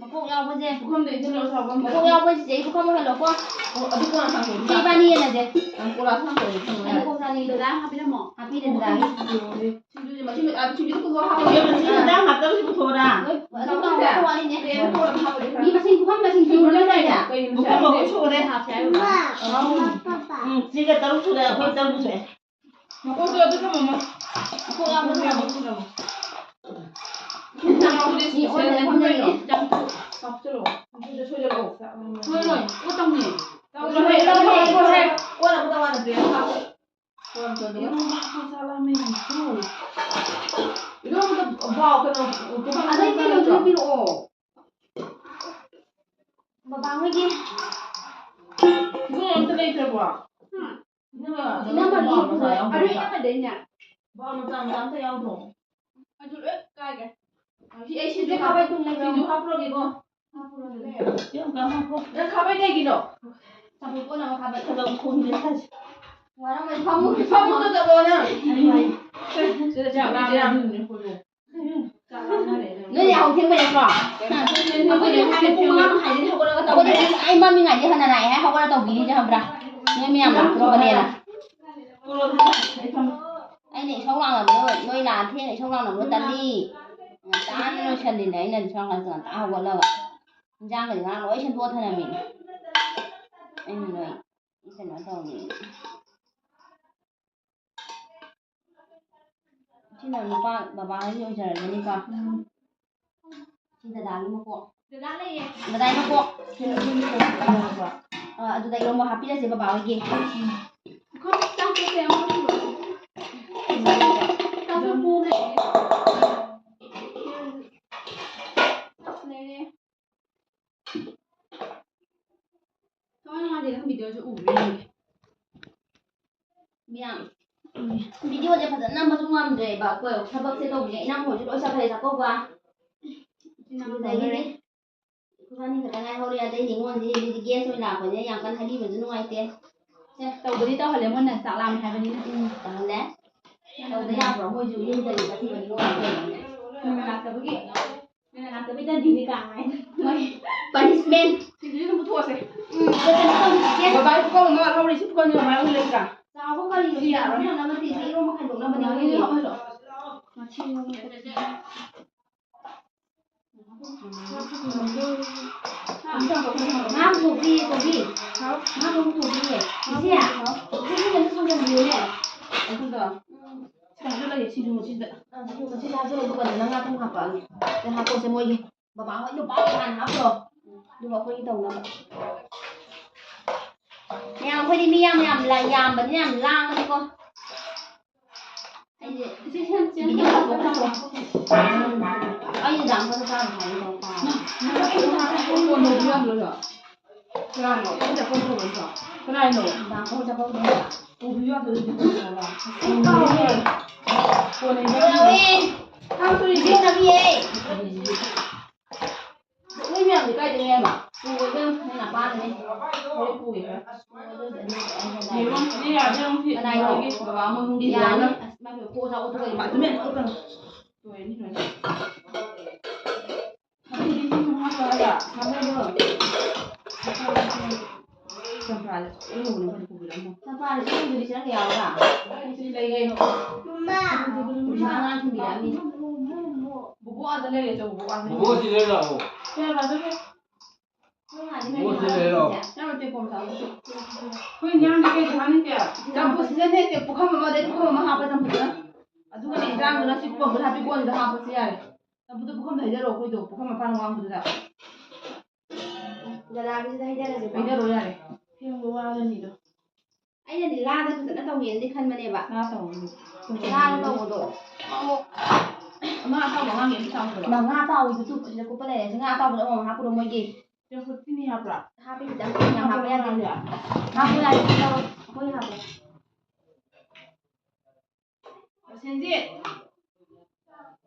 ꯃꯀꯣꯛ ꯌꯥꯎꯕꯁꯦ꯫ ꯄꯨꯈꯝꯗ ꯏꯟꯁꯤꯜꯂꯣ, ꯁꯥꯎꯕ ꯑꯝꯇ꯫ ꯃꯀꯣꯛ ꯌꯥꯎꯕꯁꯦ ꯆꯤꯆꯦꯒꯤ ꯄꯨꯈꯝ ꯑꯣꯏꯍꯜꯂꯣꯀꯣ꯫ ꯑꯣ, ꯑꯗꯨ ꯀꯣꯟꯅ ꯊꯥꯡꯗꯣꯛꯑꯣ꯫ ꯆꯦ ꯏꯕꯥꯅꯤ ꯌꯦꯟꯅꯁꯦ꯫ ꯅꯪ ꯀꯣꯂꯥ ꯊꯥꯡꯗꯣꯛꯑꯣ, ꯊꯝꯃꯣ ꯑꯩ ꯌꯥꯔꯦ꯫ ꯃꯀꯣꯛ ꯆꯥꯅꯤꯡꯉꯦ꯫ ꯗꯗꯥ ꯍꯥꯞꯄꯤꯔꯝꯃꯣ꯫ ꯍꯥꯞꯄꯤꯔꯦ ꯗꯗꯥꯒꯤ꯫ ꯁꯤꯡꯖꯨꯁꯦ ꯃꯁꯤꯡ, ꯑꯥ, ꯁꯤꯡꯖꯨꯗ ꯄꯨꯊꯣꯛꯑꯣ, ꯍꯥꯞꯄꯣ꯫ ꯏꯕꯦꯝꯃ, ꯁꯤ ꯍꯟꯖꯥꯡ ꯍꯥꯞꯇꯕꯁꯤ ꯄꯨꯊꯣꯛꯑꯣꯔꯥ? ꯂꯣꯏ, ꯑꯗꯨꯝ ꯆꯥꯛꯈꯨꯝꯁꯦ? ꯇꯧꯔꯣ, ꯋꯥꯠꯂꯤꯅꯦ꯫ ꯇ꯭ꯔꯦꯗ ꯄꯨꯔꯒ ꯍꯥꯞꯄꯗꯤ ꯈꯔ ꯃꯤ ꯃꯁꯤꯡ, ꯄꯨꯈꯝ ꯃꯁꯤꯡ ꯁꯨꯔ ꯂꯩꯗꯥꯏꯅꯦ? ꯀꯩꯅꯣ ꯄꯨꯈꯝ ꯁꯥꯏꯁꯦ? ꯑꯍꯨꯝ ꯁꯨꯔꯦ꯫ ꯍꯥꯞꯁꯦ ꯍꯥꯏꯔꯤꯕ? ꯎꯝ, ꯁꯤꯒ ꯇꯔꯨꯛ ꯁꯨꯔꯦ, ꯑꯩꯈꯣꯏ ꯇꯔꯨꯛ ꯁꯨꯔꯦ꯫ ꯃꯀꯣꯛꯇꯣ ꯑꯗꯨ ꯊꯝꯃꯝꯃꯣ꯫ ꯃꯀꯣꯛ ꯌꯥꯎꯕꯗꯨ ꯊꯝꯃꯣ꯫ ꯄꯥꯎ ꯀꯩꯅꯣ, ꯄꯨꯈꯝ ꯑꯗꯩ ꯀꯩꯅꯣꯗꯨꯅ ꯄꯤꯔꯛꯑꯣ꯫ ꯕꯕꯥ ꯍꯣꯏꯒꯤ꯫ ꯏꯕꯨꯡꯉꯣ ꯑꯝꯇ ꯂꯩꯇ꯭ꯔꯕꯣ? ꯍꯥ? ꯏꯅꯝꯃ ꯏꯅꯝꯃꯒꯤ ꯕꯥꯎ ꯃꯆꯥ ꯌꯥꯎꯗ꯭ꯔꯣ? ꯑꯗꯨ ꯏꯅꯝꯃꯗꯩꯅꯦ꯫ ꯕꯥꯎ ꯃꯆꯥ ꯃꯆꯥ ꯑꯝꯇ ꯌꯥꯎꯗ꯭ꯔꯣ? ꯑꯗꯨ ꯂꯣꯏ ꯀꯥꯏꯒ꯭ꯔꯦ꯫ ꯁꯤ ꯑꯩ ꯁꯤꯁꯨ ꯁꯤꯁꯨ ꯈꯥꯕꯩ ꯇꯨꯡ ꯂꯩꯕ꯭ꯔꯣ? ꯁꯤꯁꯨ ꯍꯥꯞꯄꯨꯔꯒꯦꯀꯣ꯫ ꯍꯥꯞꯄꯨꯔꯣ ꯑꯗꯨꯗꯤ꯫ ꯌꯥꯝ ꯀꯟꯅ ꯍꯥꯞꯄꯣ꯫ ꯅꯪ ꯈꯥꯕꯩ ꯀꯩꯒꯤꯅꯣ? ꯆꯝꯐꯨꯠ ꯀꯣꯠꯅꯕ ꯈꯥꯕꯩ꯫ ꯊꯕꯛ ꯈꯣꯝꯗꯦ ꯁꯥꯁꯦ꯫ ꯋꯥꯔꯝꯃꯅꯤ ꯐꯃꯨꯡ꯫ ꯐꯃꯨꯡꯗ ꯆꯠꯂꯣ ꯅꯪ꯫ ꯁꯤꯗ ꯆꯥꯛ ꯆꯥꯛ ꯆꯥꯛ ꯂꯥꯝꯃꯦ꯫ ꯅꯣꯏ ꯌꯥꯍꯧ ꯊꯦꯡꯕꯩ ꯅꯠꯇ꯭ꯔꯣ? ꯑꯩꯈꯣꯏꯗꯤ ꯉꯁꯥꯏ ꯄꯨꯡ ꯃꯉꯥ ꯃꯈꯥꯏꯗꯒꯤ ꯍꯧꯒꯠꯂꯒ ꯇꯧꯕꯅꯦ꯫ ꯑꯩꯈꯣꯏꯗꯤ ꯑꯩ ꯃꯝꯃꯤꯉꯩꯗꯩ ꯍꯟꯅ ꯂꯥꯛꯑꯦ ꯍꯥꯏ ꯍꯧꯒꯠꯂ ꯇꯧꯕꯤꯔꯤꯁꯦ ꯈꯪꯕ꯭ꯔꯥ? ꯅꯣꯏ ꯃꯌꯥꯝ ꯂꯥꯛꯇ꯭ꯔꯣꯕꯅꯦꯅ꯫ ꯑꯩꯅ ꯏꯁꯧ ꯂꯥꯡꯅꯕꯗꯣ, ꯅꯣꯏ ꯂꯥꯛꯑ ꯊꯦꯡꯅ ꯏꯁꯧ ꯂꯥꯡꯅꯕꯗꯣ ꯇꯜꯂꯤ꯫ ꯉꯟꯇꯥꯅ ꯂꯣꯏꯁꯜꯂꯤꯅꯦ ꯑꯩꯅ ꯏꯁꯧ ꯂꯥꯡꯉꯁꯨ ꯉꯟꯇꯥ ꯍꯧꯒꯠꯂꯒ꯫ ꯏꯟꯖꯥꯡꯒꯗꯤ ꯉꯔꯥꯡ ꯂꯣꯏ ꯁꯦꯝꯗꯣꯛꯑ ꯊꯅꯝꯃꯤꯅꯦ꯫ ꯑꯩꯅ ꯂꯣꯏ ꯀꯩꯅꯣ ꯇꯧꯔꯤꯅꯦ꯫ ꯁꯤꯅ ꯅꯨꯄꯥ ꯕꯕꯥ ꯍꯣꯏꯒꯤ ꯑꯣꯏꯖꯔꯖꯅꯤꯀꯣ꯫ ꯎꯝ꯫ ꯁꯤ ꯗꯗꯥꯒꯤ ꯃꯀꯣꯛ꯫ ꯗꯗꯥ ꯂꯩꯌꯦ꯫ ꯗꯗꯥꯒꯤ ꯃꯀꯣꯛ꯫ ꯁꯤ ꯑꯗꯨꯒꯤ ꯃꯀꯣꯛ ꯌꯥꯎꯕ꯭ꯔꯣ? ꯑ, ꯑꯗꯨꯗ ꯏꯔꯣꯝꯕ ꯍꯥꯞꯄꯤꯔꯁꯦ ꯕꯕꯥ ꯍꯣꯏꯒꯤ꯫ ꯑꯩꯈꯣꯏ ꯆꯥꯛꯁꯦ ꯀꯌꯥꯝ ꯍꯥꯞꯄꯤꯔꯣ? ꯆꯥꯛꯁꯦ ꯄꯣꯝꯃꯦ꯫ ꯂꯩꯔꯦ꯫ ꯊꯋꯥꯏ ꯅꯨꯡꯉꯥꯏꯇꯦ ꯅꯪ ꯚꯤꯗꯤꯑꯣꯁꯦ ꯎꯕꯗ ꯌꯦꯡꯒꯦ꯫ ꯃꯌꯥꯝ, ꯎꯝ, ꯚꯤꯗꯤꯑꯣꯁꯦ ꯐꯖꯅ ꯅꯝꯕꯁꯨ ꯉꯝꯗ꯭ꯔꯦꯕ ꯑꯩꯈꯣꯏ ꯊꯕꯛꯁꯦ ꯇꯧꯕꯅꯦ꯫ ꯏꯅꯝꯃꯍꯣꯏꯁꯨ ꯂꯣꯏ ꯆꯠꯈ꯭ꯔꯦ ꯆꯥꯛꯀꯧꯕ꯫ ꯏꯆꯤꯟ ꯏꯅꯥꯎ ꯑꯗꯒꯤꯗꯤ ꯇꯧꯅꯔꯦ꯫ ꯑꯩꯈꯣꯏꯕꯥꯅꯤ ꯈꯛꯇ ꯉꯥꯏꯍꯧꯔꯦ꯫ ꯑꯗꯩ ꯅꯤꯉꯣꯟꯁꯤꯗꯤ ꯒꯦꯁ ꯑꯣꯏꯅ ꯂꯥꯛꯄꯅꯤꯅ ꯌꯥꯝ ꯀꯟꯅ ꯍꯥꯏꯕꯤꯕꯁꯨ ꯅꯨꯡꯉꯥꯏꯇꯦ꯫ ꯁꯦ, ꯇꯧꯕꯗꯤ ꯇꯧꯍꯜꯂꯦ ꯃꯣꯏꯅ ꯆꯥꯛ ꯂꯥꯝꯃꯦ ꯍꯥꯏꯕꯅꯤꯅ꯫ ꯎꯝ, ꯇꯧꯍꯜꯂꯦ꯫ ꯇꯧꯗ ꯌꯥꯕ꯭ꯔꯣ? ꯃꯣꯏꯁꯨ ꯌꯨꯝꯗꯒꯤ ꯆꯠꯈꯤꯕꯅꯤ ꯅꯨꯡꯉꯥꯏꯇꯦ꯫ ꯅꯪꯅ ꯂꯥꯛꯇꯕꯒꯤ꯫ ꯅꯪꯅ ꯂꯥꯛꯇꯕꯒꯤ ꯇꯟꯗꯤꯅꯤ ꯀꯥꯡ ꯍꯥꯏꯅ꯫ ꯃꯣꯏ punishment꯫ ꯁꯤꯁꯨ ꯑꯗꯨꯝ ꯄꯨꯊꯣꯛꯑꯁꯦ꯫ ꯎꯝ, ꯑꯗꯣ ꯀꯩꯅꯣ ꯇꯧꯔꯤꯁꯦ꯫ ꯕꯕꯥꯒꯤ ꯄꯨꯈꯝ ꯑꯃ ꯂꯧꯔꯤ, ꯁꯤ ꯄꯨꯈꯝꯁꯤ ꯃꯃꯥꯏ ꯑꯃ ꯂꯩꯇ꯭ꯔꯥ? ꯆꯥꯕ ꯀꯔꯤꯅꯣ? ꯁꯤ ꯌꯥꯔꯣꯏ꯫ ꯁꯤ ꯌꯥꯝꯅ ꯅꯠꯇꯦ, ꯁꯤ ꯏꯔꯣꯝꯕ ꯈꯥꯏꯗꯣꯛꯅꯕꯅꯦ ꯃꯃꯥꯏ ꯑꯩꯈꯣꯏꯒꯤ꯫ ꯑꯃ ꯂꯧ꯫ ꯃꯁꯤ ꯅꯣꯡꯃ ꯉꯥ ꯄꯨꯊꯣꯛꯄꯤꯌꯦ, ꯀꯣꯕꯤ꯫ ꯍꯥꯎ꯫ ꯉꯥ ꯊꯣꯡꯕ ꯄꯨꯊꯣꯛꯄꯤꯌꯦ꯫ ꯏꯆꯦ, ꯍꯥꯎ꯫ ꯏꯆꯦ, ꯁꯤ ꯑꯝꯇ ꯊꯥꯡꯖꯟꯕꯤꯌꯨꯅꯦ꯫ ꯑꯗꯨꯗꯣ꯫ ꯎꯝ꯫ ꯁꯤꯗ ꯍꯥꯞꯆꯜꯂꯒꯦ, ꯁꯤꯡꯖꯨ ꯃꯆꯤꯟꯗ꯫ ꯑ, ꯁꯤꯡꯖꯨ ꯃꯆꯤꯟꯗ ꯍꯥꯞꯆꯜꯂꯣ, ꯑꯗꯨꯒ ꯅꯪ ꯉꯥ ꯊꯣꯡ ꯍꯥꯞꯄꯛꯑꯒꯦ꯫ ꯁꯤꯗ ꯍꯥꯞꯄꯛꯑꯣꯁꯦ, ꯃꯣꯏꯒꯤ ꯕꯕꯥ ꯍꯣꯏ ꯅꯨꯄꯥ ꯍꯥꯟꯅ ꯍꯥꯞꯈ꯭ꯔꯣ꯫ ꯑꯗꯨꯒ ꯑꯩꯈꯣꯏꯒꯤ ꯇꯧꯅꯕ꯫ ꯃꯌꯥꯝ, ꯑꯩꯈꯣꯏꯗꯤ ꯃꯤ ꯌꯥꯝ ꯌꯥꯝ ꯂ-, ꯌꯥꯝꯕꯅꯤꯅ ꯌꯥꯝ ꯂꯥꯡꯉꯅꯤꯀꯣ꯫ ꯑꯩꯁꯦ ꯏꯆꯦ ꯁꯦꯝ ꯁꯦꯝ ꯚꯤꯗꯤꯑꯣ ꯇꯧꯊꯣꯛ ꯇꯧꯊꯣꯛ꯫ ꯑꯩꯅ ꯗꯥꯝ ꯈꯔ ꯆꯥꯔꯨ ꯍꯥꯏꯒꯦ ꯇꯧꯕ꯫ ꯀꯅꯥꯅꯣ? ꯑꯩꯈꯣꯏ ꯆꯥꯛ ꯆꯥꯐꯝꯗꯣ꯫ ꯀꯅꯥꯅꯣ? ꯗꯥꯝ ꯈꯔ ꯆꯥꯐꯝꯗꯣ꯫ ꯄꯨꯕꯤꯌꯨ ꯌꯥꯗ꯭ꯔꯗꯤ ꯄꯨꯊꯣꯛꯑꯣ꯫ ꯑꯩ ꯀꯥꯎꯔꯦ꯫ ꯀꯣꯟꯅ ꯀꯥꯎꯔꯦ꯫ ꯊꯥꯡ ꯁꯨꯔꯤꯁꯦ ꯆꯠꯂꯤꯌꯦ꯫ ꯅꯣꯏ ꯃꯌꯥꯝꯗꯤ ꯀꯥꯏꯗꯩꯅꯣ ꯌꯥꯏꯃ? ꯄꯨꯔꯣꯏ ꯏꯕꯦꯝꯃ, ꯅꯪ ꯑꯄꯥꯝꯕꯅꯦ꯫ ꯍꯣꯔꯦꯟ ꯄꯨꯒꯦ ꯈꯔ꯫ ꯌꯦꯔꯨꯝꯁꯤꯗꯤ ꯌꯥꯗꯦ, ꯑꯃꯨꯛ ꯁꯤ ꯀꯅꯥꯏꯅꯣ? ꯕꯕꯥ ꯃꯣꯏ ꯑꯍꯨꯝꯒꯤ ꯌꯥꯅꯤ꯫ ꯌꯥꯅꯤ꯫ ꯑꯁ, ꯃꯥꯏ ꯀꯣꯛ ꯑꯆꯥ ꯑꯣꯟꯊꯣꯛꯑꯦ꯫ ꯃꯥ ꯇꯨꯃꯤꯟ ꯂꯩꯌꯨ ꯀꯩꯅꯣ꯫ ꯂꯣꯏꯔꯅꯤ, ꯂꯣꯏꯔꯅꯤ꯫ ꯃꯊꯤꯗꯤ ꯁꯤ ꯁꯨꯝ ꯍꯥꯞꯄ ꯍꯥꯏꯕ? ꯍꯥꯞꯄ ꯍꯥꯏꯕ? ꯆꯝꯄ꯭ꯔꯥꯁꯦ ꯂꯣꯏ ꯂꯧꯕꯅꯦ ꯑꯩꯈꯣꯏꯅ ꯄꯨꯕꯤꯔꯛꯑꯝꯃꯣ꯫ ꯆꯝꯄ꯭ꯔꯥꯁꯦ ꯁꯤꯗꯤ ꯁꯤꯗ ꯀꯌꯥ ꯌꯥꯎꯕ꯭ꯔꯥ? ꯁꯤ ꯂꯩ ꯀꯩꯅꯣ꯫ ꯃꯃꯥ꯫ ꯍꯧꯖꯤꯛ ꯑꯉꯥꯡ ꯊꯤꯟꯕꯤꯔꯛꯑꯅꯤ꯫ ꯕꯣꯕꯣꯛ ꯑꯥꯗ ꯂꯩꯔꯦ, ꯆꯧ ꯕꯣꯕꯣꯛ ꯑꯥꯗ ꯂꯩꯔꯦ꯫ ꯕꯣꯕꯣꯛ ꯁꯤ ꯂꯩꯔ ꯂꯥꯛꯑꯣ꯫ ꯀꯌꯥ ꯂꯥꯛꯇꯣꯏꯅꯣ? ꯅꯪ ꯃꯥꯗꯤ ꯃꯣꯏ ꯁꯤ ꯂꯩꯔꯣ꯫ ꯅꯪ ꯇꯦꯡꯀꯣꯠ ꯃꯆꯥ ꯑꯃ ꯄꯨꯊꯣꯛ-, ꯑꯩꯈꯣꯏ ꯏꯟꯖꯥꯡꯗꯤ ꯀꯩ ꯆꯥꯅꯤꯡꯒꯦ? ꯆꯝꯐꯨꯠ ꯁꯤꯗꯅꯦ, ꯄꯨꯈꯝ ꯑꯃꯗꯩ ꯄꯨꯈꯝ ꯑꯃ ꯍꯥꯞꯄ ꯆꯝꯐꯨꯠꯇꯨꯅ꯫ ꯑꯗꯨꯒꯅꯦ, ꯏꯟꯖꯥꯡꯗꯨꯅ ꯁꯤ ꯄꯨꯈꯝꯗꯨꯗ ꯍꯥꯞꯄꯤ ꯀꯣꯟꯗꯨꯗ ꯍꯥꯞꯄꯁꯨ ꯌꯥꯔꯦ꯫ ꯆꯝꯐꯨꯠꯇꯨ ꯄꯨꯈꯝꯗ ꯍꯩꯖꯔꯣ, ꯑꯩꯈꯣꯏꯗꯣ ꯄꯨꯈꯝ ꯃꯄꯥꯟ ꯑꯋꯥꯡꯕꯗꯨꯗ꯫ ꯗꯗꯥꯒꯤꯁꯤꯗ ꯍꯩꯖꯔꯁꯦꯀꯣ꯫ ꯍꯩꯖꯔꯣ ꯌꯥꯔꯦ꯫ ꯐꯦꯡꯕ ꯋꯥꯒꯅꯤꯗꯣ꯫ ꯑꯩꯅꯗꯤ ꯂꯥꯗ ꯐꯖꯅ ꯇꯧꯒꯦꯅꯗꯤ ꯈꯟꯕꯅꯦꯕ꯫ ꯂꯥ ꯇꯧꯕꯗꯣ꯫ ꯂꯥꯗ ꯇꯧꯕꯗꯣ꯫ ꯑꯃ ꯑꯇꯥꯎꯕ ꯑꯉꯥꯡꯒꯤ ꯑꯝꯇ ꯆꯥꯎꯗꯕ꯫ ꯃꯥ ꯉꯥ ꯑꯇꯥꯎꯕꯗꯨ ꯇꯨ ꯁꯤꯗ ꯀꯨꯞꯄ ꯂꯩꯔꯦ꯫ ꯁꯤ ꯉꯥ ꯑꯇꯥꯎꯕꯗꯣ ꯑꯃꯃꯝ ꯍꯥꯞꯄꯨꯔꯣ ꯃꯣꯏꯒꯤ꯫ ꯆꯦꯡꯀꯨꯞ ꯆꯤꯅꯤ ꯍꯥꯞꯄ꯭ꯔꯥ? ꯍꯥꯞꯄꯤ ꯈꯤꯇꯪ, ꯌꯥꯝ ꯍꯥꯞꯄ ꯌꯥꯗꯦ꯫ ꯍꯥꯞꯄ ꯌꯥꯗꯦ꯫ ꯍꯥꯞꯄꯣ ꯌꯥꯗꯦ꯫ ꯂꯧꯔꯣ꯫ ꯑꯩꯈꯣꯏ ꯍꯥꯞꯄꯣ꯫ ꯁꯦꯟꯖꯤꯠ꯫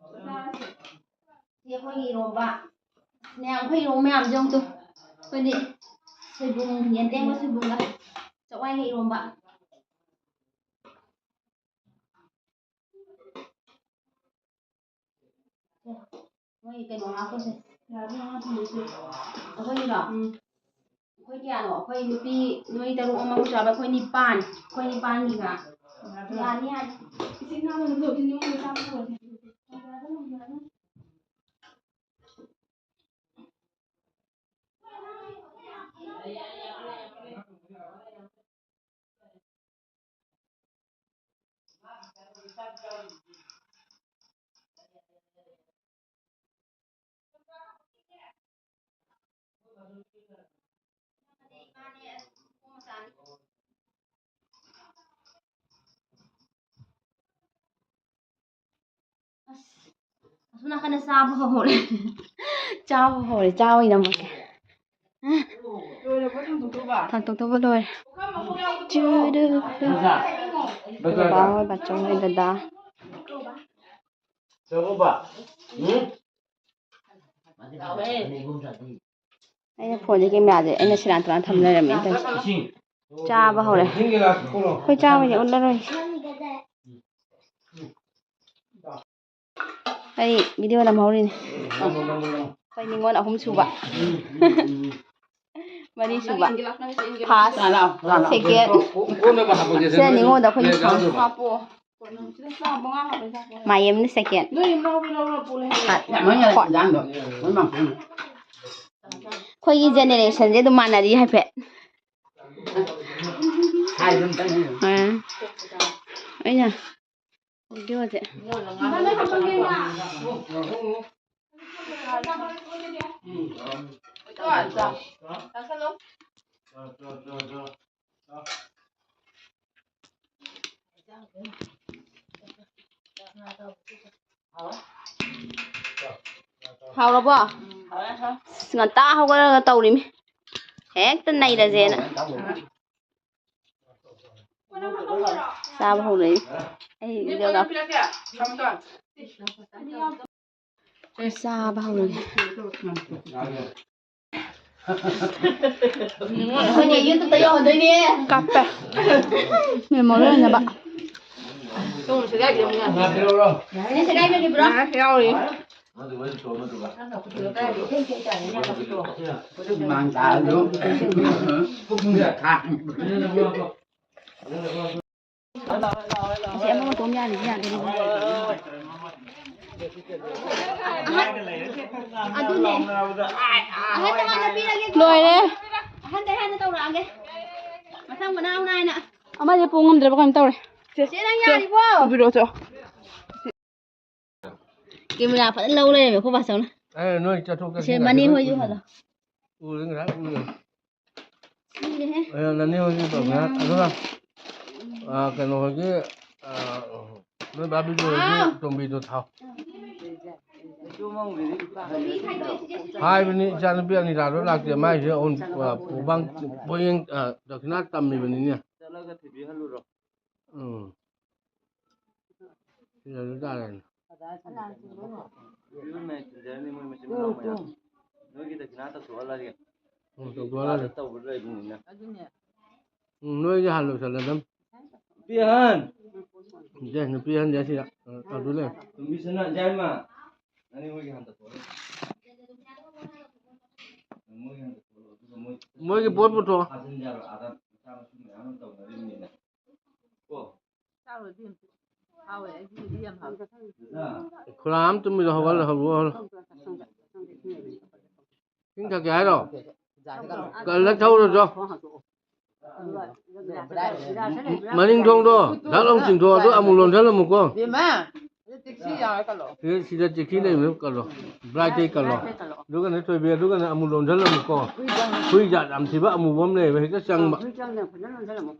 ꯁꯤ ꯑꯩꯈꯣꯏꯒꯤ ꯏꯔꯣꯝꯕ꯫ ꯃꯌꯥꯝ, ꯑꯩꯈꯣꯏ ꯏꯔꯣꯝꯕ ꯃꯌꯥꯝꯁꯦ ꯑꯃꯨꯛꯇ꯫ ꯑꯩꯈꯣꯏꯗꯤ ꯁꯣꯏꯕꯨꯝ, ꯌꯦꯟꯗꯦꯝꯒ ꯁꯣꯏꯕꯨꯝꯒ ꯆꯋꯥꯏꯒ ꯏꯔꯣꯝꯕ꯫ ꯃꯣꯏ ꯀꯩꯅꯣ ꯍꯥꯞꯄꯁꯦ꯫ ꯑꯩꯈꯣꯏꯒꯤꯔꯣ? ꯎꯝ꯫ ꯑꯩꯈꯣꯏ ꯀꯌꯥꯅꯣ? ꯑꯩꯈꯣꯏ ꯅꯨꯄꯤ ꯅꯣꯏ ꯇꯔꯨꯛ ꯑꯃ ꯆꯥꯕ, ꯑꯩꯈꯣꯏ ꯅꯤꯄꯥꯟ꯫ ꯑꯩꯈꯣꯏ ꯅꯤꯄꯥꯟꯒꯤ ꯉꯥ꯫ ꯌꯥꯅꯤ ꯍꯥꯏ꯫ ꯏꯆꯤꯟ ꯏꯅꯥꯎ ꯅꯨꯄꯤ ꯑꯍꯨꯝ ꯅꯤꯄꯥꯟ ꯄꯨꯔꯁꯦ꯫ ꯁꯣꯝ ꯅꯥꯀꯟꯗ ꯆꯥꯕ ꯍꯧꯍꯧꯔꯦ꯫ ꯆꯥꯕ ꯍꯧꯔꯦ, ꯆꯥ ꯑꯣꯏꯅ ꯅꯝꯃꯛꯀꯦ꯫ ꯂꯣꯏꯔꯕꯣ ꯊꯥꯡꯗꯣꯛꯇꯧꯕ? ꯊꯥꯡꯗꯣꯛꯇꯧꯕ ꯂꯣꯏꯔꯦ꯫ ꯄꯨꯈꯝ ꯑꯃꯨꯛ ꯌꯥꯎꯗ꯭ꯔꯣ? ꯆꯨꯔꯨ꯫ ꯕꯖꯥꯔꯗ꯫ ꯕꯕꯥ ꯍꯣꯏ, ꯕꯥꯆꯧ ꯍꯣꯏ, ꯗꯗꯥ꯫ ꯆꯪꯉꯨꯕ? ꯎꯝ? ꯑꯩꯅ ꯐꯣꯟꯁꯦ, ꯀꯦꯃꯦꯔꯥꯁꯦ ꯑꯩꯅ ꯁꯦꯔꯥꯟ ꯇꯨꯔꯥꯟ ꯊꯝ ꯂꯩꯔꯝꯃꯦ ꯇꯧꯔꯤꯁꯦ꯫ ꯏꯁꯤꯡ꯫ ꯆꯥꯕ ꯍꯧꯔꯦ꯫ ꯏꯁꯤꯡ ꯒꯤꯂꯥꯁ ꯄꯨꯔꯛꯑꯣ꯫ ꯑꯩꯈꯣꯏ ꯆꯥꯕꯁꯦ ꯎꯠꯂꯔꯣꯏ꯫ ꯑꯩ ꯚꯤꯗꯤꯑꯣ ꯅꯝꯍꯧꯔꯤꯅꯦ꯫ ꯑꯩꯈꯣꯏ ꯅꯤꯉꯣꯜ ꯑꯍꯨꯝ ꯁꯨꯕ꯫ ꯃꯔꯤ ꯁꯨꯕ꯫ ꯐꯥꯔꯁ, ꯁꯦꯀꯦꯟ꯫ ꯁꯤꯅ ꯅꯤꯉꯣꯜꯗ ꯑꯩꯈꯣꯏꯒꯤ ꯐꯥꯔꯁ꯫ ꯃꯥꯏꯌꯦꯝꯅ ꯁꯦꯀꯦꯟ꯫ ꯊꯥꯔꯠ꯫ ꯑꯩꯈꯣꯏꯒꯤ ꯖꯦꯅꯦꯔꯦꯁꯟꯁꯦ ꯑꯗꯨꯝ ꯃꯥꯟꯅꯔꯤ ꯍꯥꯏꯐꯦꯠ꯫ ꯑꯥ꯫ ꯑꯩꯅ ꯚꯤꯗꯤꯑꯣꯁꯦ꯫ ꯍꯥꯎꯔꯕꯣ? ꯑꯁ, ꯉꯟꯇꯥ ꯍꯧꯒꯠꯂꯒ ꯇꯧꯔꯤꯃꯤ꯫ ꯍꯦꯛꯇ ꯅꯩꯔꯁꯦꯅ꯫ ꯆꯥꯕ ꯍꯧꯔꯛꯏ꯫ ꯑꯩ ꯚꯤꯗꯤꯑꯣ ꯀꯥꯞ-, ꯑꯩ ꯆꯥꯕ ꯍꯧꯔꯒꯦ꯫ ꯑꯩꯈꯣꯏꯅꯦ YouTube-ꯇ ꯌꯧꯍꯟꯗꯣꯏꯅꯦ꯫ ꯀꯥꯞꯄꯦ꯫ ꯃꯦꯃꯣꯔꯤ ꯑꯣꯏꯅꯕ꯫ ꯌꯥꯔꯦꯅꯦ, ꯁꯦꯒꯥꯏꯕꯒꯤ ꯕ꯭ꯔꯣ꯫ ꯌꯥꯎꯔꯤ꯫ ꯑꯁꯤ ꯑꯃ ꯃꯇꯣꯝ ꯌꯥꯜꯂꯤꯁꯤ ꯌꯥꯗꯣꯔꯤꯕꯣ? ꯑꯗꯨꯅꯦ꯫ ꯑꯍꯟꯗ ꯍꯥꯟꯅ ꯄꯤꯔꯒꯦꯀꯣ꯫ ꯂꯣꯏꯔꯦ꯫ ꯑꯍꯟꯗ ꯍꯥꯟꯅ ꯇꯧꯔꯛꯑꯒꯦ꯫ ꯃꯊꯪ ꯃꯅꯥꯎ ꯅꯥꯏꯅ꯫ ꯑꯃꯁꯦ ꯄꯨ ꯉꯝꯗ꯭ꯔꯕ ꯀꯩꯅꯣꯝ ꯇꯧꯔꯦ꯫ ꯆꯦ, ꯅꯪ ꯌꯥꯔꯤꯕꯣ? ꯄꯨꯕꯤꯔꯛꯑꯣ ꯆꯣ꯫ ꯀꯦꯃꯦꯔꯥ ꯐꯖꯅ ꯂꯧ ꯂꯩꯔꯝꯃꯦ ꯑꯩꯈꯣꯏ ꯕꯥꯆꯧꯅ꯫ ꯑꯦ, ꯅꯣꯏ ꯆꯠꯊꯣꯛ ꯁꯦ, ꯆꯠꯁꯤꯟ ꯃꯅꯤ ꯌꯥꯗꯦ꯫ ꯍꯣꯏꯁꯨ ꯍꯜꯂꯣ꯫ ꯎꯔꯦ, ꯉꯁꯥꯏ ꯎꯔꯦ꯫ ꯁꯤꯔꯦꯍꯦ꯫ ꯑꯦ, ꯅꯅꯦ ꯍꯣꯏꯒꯤ ꯇꯧꯕꯅꯦ꯫ ꯑꯗꯨꯒ, ꯑ, ꯀꯩꯅꯣ ꯍꯣꯏꯒꯤ, ꯑ, ꯅꯣꯏ ꯕꯥ ꯕꯤꯖꯨ ꯍꯣꯏꯒꯤ ꯍꯥꯎ꯫ ꯇꯣꯝꯕꯤꯗꯣ ꯊꯥꯎ꯫ ꯍꯥꯏꯕꯅꯤ, ꯏꯆꯥꯅꯨꯄꯤ ꯑꯅꯤꯇꯥꯗꯣ ꯂꯥꯛꯇꯦ, ꯃꯥꯏꯁꯦ ꯑꯎꯟ-, ꯑ, ꯄꯨꯕꯥꯡ ꯄꯣꯌꯦꯡ, ꯑ, ꯗꯈꯤꯅꯥ ꯇꯝꯃꯤꯕꯅꯤꯅꯦ꯫ ꯆꯠꯂꯒ ꯊꯤꯕꯤꯍꯜꯂꯨꯔꯣ꯫ ꯎꯝ꯫ ꯁꯤꯗꯁꯨ ꯇꯥꯔꯦꯅꯦ꯫ ꯊꯤꯕꯤꯍꯜꯂꯨꯅꯦ, ꯊꯤꯟꯖꯔꯅꯤ ꯃꯣꯏ ꯃꯆꯤꯟ ꯃꯅꯥꯎ ꯃꯌꯥꯝ꯫ ꯅꯣꯏꯒꯤ ꯗꯈꯤꯅꯥ ꯇꯧꯊꯣꯛꯍꯜꯂꯒꯦ꯫ ꯎꯝ, ꯇꯧꯊꯣꯛꯍꯜꯂꯒꯦ꯫ ꯅꯨꯄꯥꯗ ꯇꯧꯕ ꯂꯩꯕꯅꯤꯅ꯫ ꯎꯝ, ꯅꯣꯏꯒꯤ ꯍꯥꯟꯅ ꯂꯣꯏꯁꯜꯂꯗꯝ꯫ ꯅꯨꯄꯤ ꯑꯍꯟ꯫ ꯏꯆꯦ, ꯅꯨꯄꯤ ꯑꯍꯟꯁꯦ ꯁꯤꯗ, ꯑ, ꯑꯗꯨ ꯂꯩ꯫ ꯇꯨꯝꯕꯤꯁꯅꯥ, ꯌꯥꯏꯃ꯫ ꯅꯪ ꯃꯣꯏꯒꯤ ꯍꯥꯟꯅ ꯇꯧꯊꯣꯛꯍꯜꯂꯣ꯫ ꯃꯣꯏꯒꯤ ꯍꯥꯟꯅ ꯇꯧꯊꯣꯛꯍꯜꯂꯣ, ꯑꯗꯨꯒ ꯃꯣꯏ ꯃꯣꯏꯒꯤ ꯄꯣꯠ ꯄꯨꯊꯣꯛꯑꯣ꯫ ꯊꯥꯖꯤꯟꯖꯔꯣ, ꯑꯥꯗ ꯃꯆꯥ ꯃꯁꯨ ꯃꯌꯥꯝ ꯑꯃ ꯇꯧꯅꯔꯤꯕꯅꯤꯅ꯫ ꯀꯣ? ꯆꯥꯔꯨꯔꯗꯤ ꯍꯥꯎꯋꯦ, ꯑꯩꯒꯤꯗꯤ ꯌꯥꯝ ꯍꯥꯎꯋꯦ꯫ ꯈꯨꯔꯥ ꯑꯃ ꯇꯨꯝꯃꯤꯗꯣ ꯍꯧꯒꯠꯂꯣ, ꯍꯧꯒꯠꯂꯣ, ꯍꯧꯒꯠꯂꯣ꯫ ꯏꯁꯤꯡ ꯊꯛꯀꯦ ꯍꯥꯏꯔꯣ? ꯀꯜꯂ ꯊꯧꯔꯨꯆꯣ꯫ ꯃꯅꯤꯡ ꯊꯣꯡꯗꯣ ꯗꯛ ꯂꯥꯎ ꯆꯤꯡꯊꯣꯛꯑꯣ, ꯑꯗꯨ ꯑꯃꯨꯛ ꯂꯣꯟꯁꯤꯜꯂꯝꯃꯨꯀꯣ꯫ ꯕꯦꯝꯃ, ꯑꯗꯨ ꯇꯦꯛꯁꯤ ꯌꯥꯎꯔꯦ ꯀꯜꯂꯣ꯫ ꯁꯤꯗ, ꯁꯤꯗ ꯆꯤꯡꯈꯤ ꯂꯩꯕꯗꯨ ꯀꯜꯂꯣ꯫ ꯕ꯭ꯔꯥꯏꯠꯇꯩ ꯀꯜꯂꯣ꯫ ꯕ꯭ꯔꯥꯏꯠꯇꯩ ꯀꯜꯂꯣ꯫ ꯑꯗꯨꯒꯅꯦ ꯊꯣꯏꯕꯤ, ꯑꯗꯨꯒꯅꯦ ꯑꯃꯨꯛ ꯂꯣꯟꯁꯤꯜꯂꯝꯃꯨꯀꯣ꯫ ꯍꯨꯏ ꯆꯪꯉꯦ꯫ ꯍꯨꯏ ꯖꯥꯠ ꯌꯥꯝ ꯊꯤꯕ ꯑꯃꯨꯕ ꯑꯃ ꯂꯩꯌꯦꯕ, ꯍꯦꯛꯇ ꯆꯪꯕ꯫ ꯍꯨꯏ ꯆꯪꯉꯦ, ꯐꯖꯅ ꯂꯣꯟꯁꯤꯜꯂꯝꯃꯣ꯫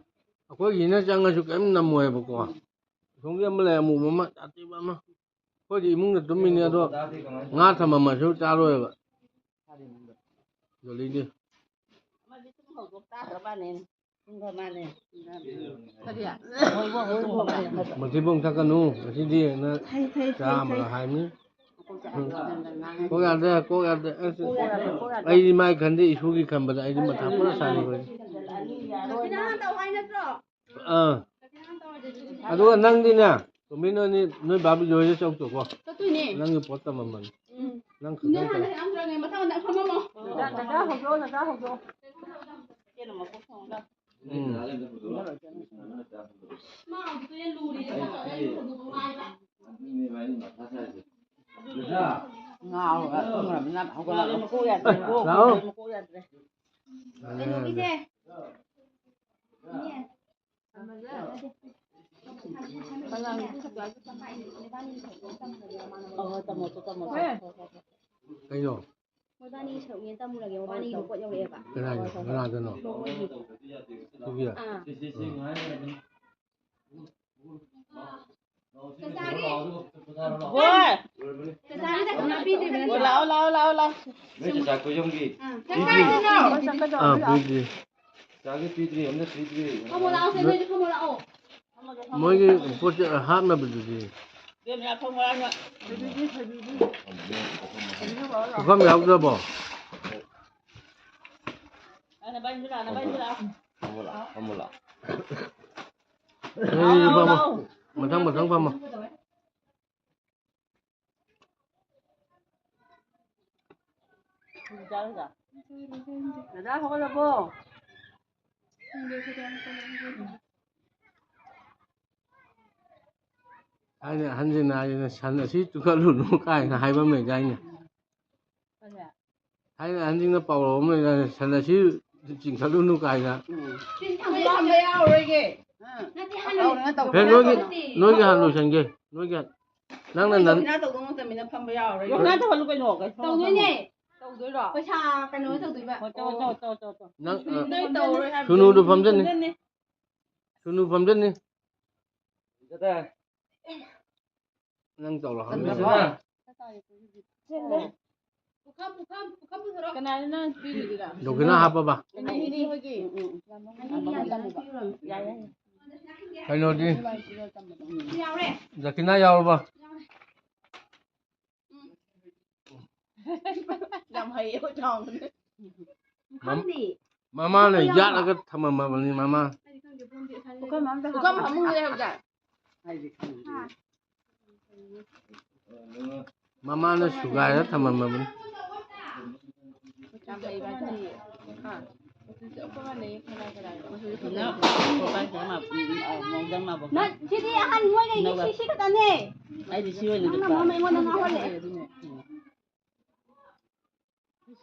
ꯑꯩꯈꯣꯏꯒꯤꯅ ꯆꯪꯉꯁꯨ ꯀꯔꯤꯝ ꯅꯝꯃꯣꯏꯕꯀꯣ꯫ ꯑꯁꯣꯝꯒꯤ ꯑꯃ ꯂꯩ, ꯑꯃꯨꯕ ꯑꯃ, ꯌꯥꯝ ꯊꯤꯕ ꯑꯃ꯫ ꯑꯩꯈꯣꯏꯗꯤ ꯏꯃꯨꯡꯗ ꯇꯨꯝꯃꯤꯅꯦ, ꯑꯗꯣ ꯉꯥ ꯊꯝꯃꯝꯃꯁꯨ ꯆꯥꯔꯣꯏꯕ꯫ ꯗꯣꯂꯤꯗꯤ꯫ ꯃꯥꯗꯤ ꯇꯨꯝ ꯍꯧꯗꯣꯛ ꯇꯥꯈ꯭ꯔ ꯃꯥꯅꯦ꯫ ꯇꯨꯝꯈ꯭ꯔ ꯃꯥꯅꯦ꯫ ꯀꯔꯤ? ꯃꯊꯤꯕꯣꯡ ꯊꯛꯀꯅꯨ, ꯉꯁꯤꯗꯤ ꯅ ꯆꯥ ꯑꯃ ꯍꯥꯏꯕꯅꯤ꯫ ꯀꯣꯛ ꯌꯥꯗ꯭ꯔꯦ, ꯀꯣꯛ ꯌꯥꯗ꯭ꯔꯦ꯫ ꯑꯁ, ꯀꯣꯛ ꯌꯥꯗ꯭ꯔꯦ, ꯀꯣꯛ ꯌꯥꯗ꯭ꯔꯦ꯫ ꯑꯩꯗꯤ ꯃꯥꯏ ꯈꯟꯗꯦ, ꯏꯁꯨꯒꯤ ꯈꯟꯕꯗ ꯑꯩꯗꯤ ꯃꯊꯥ ꯄꯨꯔꯥ ꯁꯥꯔꯤꯕꯅꯤ꯫ ꯑꯥ꯫ ꯑꯗꯨꯒ ꯅꯪꯗꯤꯅꯦ, ꯇꯣꯝꯕꯤ ꯅꯣꯏꯅꯤ, ꯅꯣꯏ ꯕꯥ ꯕꯤꯖꯣꯏꯗ ꯆꯧꯆꯣꯀꯣ꯫ ꯆꯠꯇꯣꯏꯅꯦ꯫ ꯅꯪꯒꯤ ꯄꯣꯠ ꯇꯝꯃꯝꯕꯅꯤ꯫ ꯎꯝ꯫ ꯅꯪ ꯈꯛꯇꯪ ꯆꯠꯂꯣ꯫ ꯆꯠꯂꯣ, ꯅꯆꯥ ꯍꯧꯗꯣꯛꯑꯣ, ꯅꯆꯥ ꯍꯧꯗꯣꯛꯑꯣ꯫ ꯎꯝ꯫ ꯃꯥ ꯍꯧꯖꯤꯛꯇꯩ ꯂꯨꯔꯤꯅꯦ꯫ ꯉꯥꯎꯔꯒ ꯇꯨꯝꯈ꯭ꯔꯕꯅꯤꯅ ꯍꯧꯒꯠꯂꯛꯑꯔꯣꯏ꯫ ꯃꯀꯣꯛ ꯌꯥꯗ꯭ꯔꯦ꯫ ꯂꯥꯛꯑꯣ꯫ ꯃꯀꯣꯛ ꯌꯥꯗ꯭ꯔꯦ꯫ ꯀꯩꯅꯣꯒꯤꯁꯦ꯫ ꯏꯅꯦ꯫ ꯀꯩꯅꯣ? ꯃꯣꯏꯕꯥꯅꯤꯒꯤ ꯁꯔꯨꯛꯅꯦꯅ ꯇꯝꯃꯨꯔꯒꯦ, ꯃꯣꯏꯕꯥꯅꯤꯒꯤ ꯄꯣꯠ ꯌꯧꯔꯛꯑꯦꯕ꯫ ꯀꯅꯥꯅꯣ? ꯀꯅꯥꯗꯅꯣ? ꯃꯣꯏꯒꯤ꯫ ꯁꯤꯒꯤ? ꯑꯥ꯫ ꯎꯝ꯫ ꯆꯥꯛ ꯆꯥꯔꯤ? ꯍꯣꯏ꯫ ꯆꯥꯛ ꯆꯥꯔꯤ? ꯄꯤꯗ꯭ꯔꯤꯕ ꯅꯠꯇ꯭ꯔꯣ? ꯂꯥꯛꯑꯣ, ꯂꯥꯛꯑꯣ, ꯂꯥꯛꯑꯣ, ꯂꯥꯛꯑꯣ꯫ ꯅꯣꯏ ꯆꯥꯛꯆꯥ ꯀꯣꯏꯔꯝꯒꯤ ꯑꯥ꯫ ꯅꯪ ꯄꯤꯗ꯭ꯔꯤ꯫ ꯀꯥꯏꯗꯅꯣ? ꯑꯥ, ꯄꯤꯗ꯭ꯔꯤ꯫ ꯆꯥꯒꯦ ꯄꯤꯗ꯭ꯔꯤ, ꯑꯝꯇ ꯄꯤꯗ꯭ꯔꯤ꯫ ꯐꯝꯃꯣ ꯂꯥꯛꯑꯣꯁꯦ, ꯅꯣꯏꯁꯨ ꯐꯝꯃꯣ ꯂꯥꯛꯑꯣ꯫ ꯃꯣꯏꯒꯤ ꯄꯣꯠ ꯆꯩ ꯍꯥꯞꯅꯕꯗꯨꯗꯤ꯫ ꯄꯨꯈꯝ ꯌꯥꯎꯗ꯭ꯔꯕꯣ? ꯐꯝꯃꯣ ꯂꯥꯛꯑꯣ, ꯐꯝꯃꯣ ꯂꯥꯛꯑꯣ꯫ ꯅꯣꯏ ꯐꯝꯃꯣ꯫ ꯃꯊꯪ, ꯃꯊꯪ ꯐꯝꯃꯣ꯫ ꯗꯗꯥ ꯍꯧꯒꯠꯂꯕꯣ? ꯊꯥꯏꯅ ꯑꯍꯟꯁꯤꯡꯅ ꯍꯥꯏꯗꯅ ꯁꯟ ꯑꯁꯤ ꯇꯨꯈꯠꯂꯨꯅꯨ ꯀꯥꯏꯅ ꯍꯥꯏꯕ ꯑꯃ ꯂꯩꯗꯥꯏꯅꯦ? ꯊꯥꯏꯅ ꯑꯍꯟꯁꯤꯡꯅ ꯄꯥꯎꯔꯧ ꯑꯃ ꯂꯩꯗꯥꯏꯅꯦ, ꯁꯟ ꯑꯁꯤ ꯆꯤꯡꯈꯠꯂꯨꯅꯨ ꯀꯥꯏꯅ꯫ ꯎꯝ꯫ ꯁꯤꯗꯤ ꯊꯝꯕ ꯌꯥꯔꯣꯏꯒꯦ꯫ ꯅꯠꯇꯦ, ꯍꯥꯟꯅ ꯍꯦ, ꯅꯣꯏꯒꯤ, ꯅꯣꯏꯒꯤ ꯍꯥꯟꯅ ꯂꯣꯏꯁꯟꯒꯦ꯫ ꯅꯣꯏꯒꯤ ꯍꯥꯟ-, ꯅꯪꯅ ꯅꯪ ꯗꯣꯛꯇꯔ ꯇꯧꯗꯧ ꯅꯠꯇꯕꯅꯤꯅ ꯐꯝꯕ ꯌꯥꯔꯣꯏ꯫ ꯗꯣꯛꯇꯔ ꯇꯧꯍꯜꯂꯨ ꯀꯩꯅꯣ, ꯀꯩꯅꯣ ꯇꯧꯗꯣꯏꯅꯦ꯫ ꯇꯧꯗꯣꯏꯔꯣ? ꯄꯩꯁꯥ ꯀꯩꯅꯣ ꯇꯧꯗꯣꯏꯕ꯫ ꯍꯣꯏ, ꯇꯧ, ꯇꯧ, ꯇꯧ, ꯇꯧ, ꯇꯧ꯫ ꯅꯪ, ꯅꯣꯏ ꯇꯧꯔꯣꯏ ꯍꯥꯏꯕ꯫ ꯁꯨꯅꯨꯗꯨ ꯐꯝꯖꯟꯅꯤ꯫ ꯁꯨꯅꯨ ꯐꯝꯖꯟꯅꯤ꯫ ꯅꯪ ꯇꯧꯔꯣ ꯍꯥꯏꯕ꯫ ꯆꯤꯜꯂꯦ꯫ ꯄꯨꯈꯝ, ꯄꯨꯈꯝ, ꯄꯨꯈꯝ ꯄꯨꯊꯣꯔꯛꯑꯣ꯫ ꯀꯅꯥꯅꯣ ꯅꯪ ꯄꯤꯔꯤꯗꯨꯅ? ꯗꯣꯛꯇꯔꯅ ꯍꯥꯞꯄꯕ꯫ ꯑꯅꯤꯅꯤ ꯍꯣꯏꯒꯤ꯫ ꯎꯝ, ꯎꯝ꯫ ꯌꯥꯏ, ꯌꯥꯏ, ꯌꯥꯏ꯫ ꯀꯩꯅꯣꯗꯤ? ꯌꯥꯎꯔꯦ꯫ ꯗꯈꯤꯅꯥ ꯌꯥꯎꯔꯕ? ꯌꯥꯝ ꯍꯩꯌꯦ ꯑꯩꯈꯣꯏ ꯆꯥꯎꯕꯅꯦ꯫ ꯃꯝ-, ꯃꯃꯥꯅ ꯌꯥꯠꯂꯒ ꯊꯝꯃꯝꯃꯕꯅꯤ, ꯃꯃꯥ꯫ ꯄꯨꯈꯝ ꯑꯝꯗ ꯄꯨꯈꯝ ꯍꯥꯞꯄꯣ꯫ ꯐꯃꯨꯡꯗ ꯂꯩꯍꯧꯗꯥꯏ? ꯃꯃꯥꯅ ꯁꯨꯒꯥꯏꯔ ꯊꯝꯃꯝꯃꯕꯅꯤ꯫ ꯌꯥꯝ ꯍꯩꯕ ꯍꯥꯏꯇꯥꯔꯦ꯫ ꯍꯥ? ꯅꯪ, ꯁꯤꯗꯤ ꯑꯍꯟ ꯃꯣꯏꯗꯒꯤ ꯁꯤ, ꯁꯤ ꯈꯛꯇꯅꯦ꯫ ꯑꯩꯗꯤ ꯁꯤ ꯑꯣꯏꯅ ꯅꯪꯅ ꯃꯔꯣꯟ ꯑꯩꯉꯣꯟꯗ ꯉꯥꯎꯍꯜꯂꯦ꯫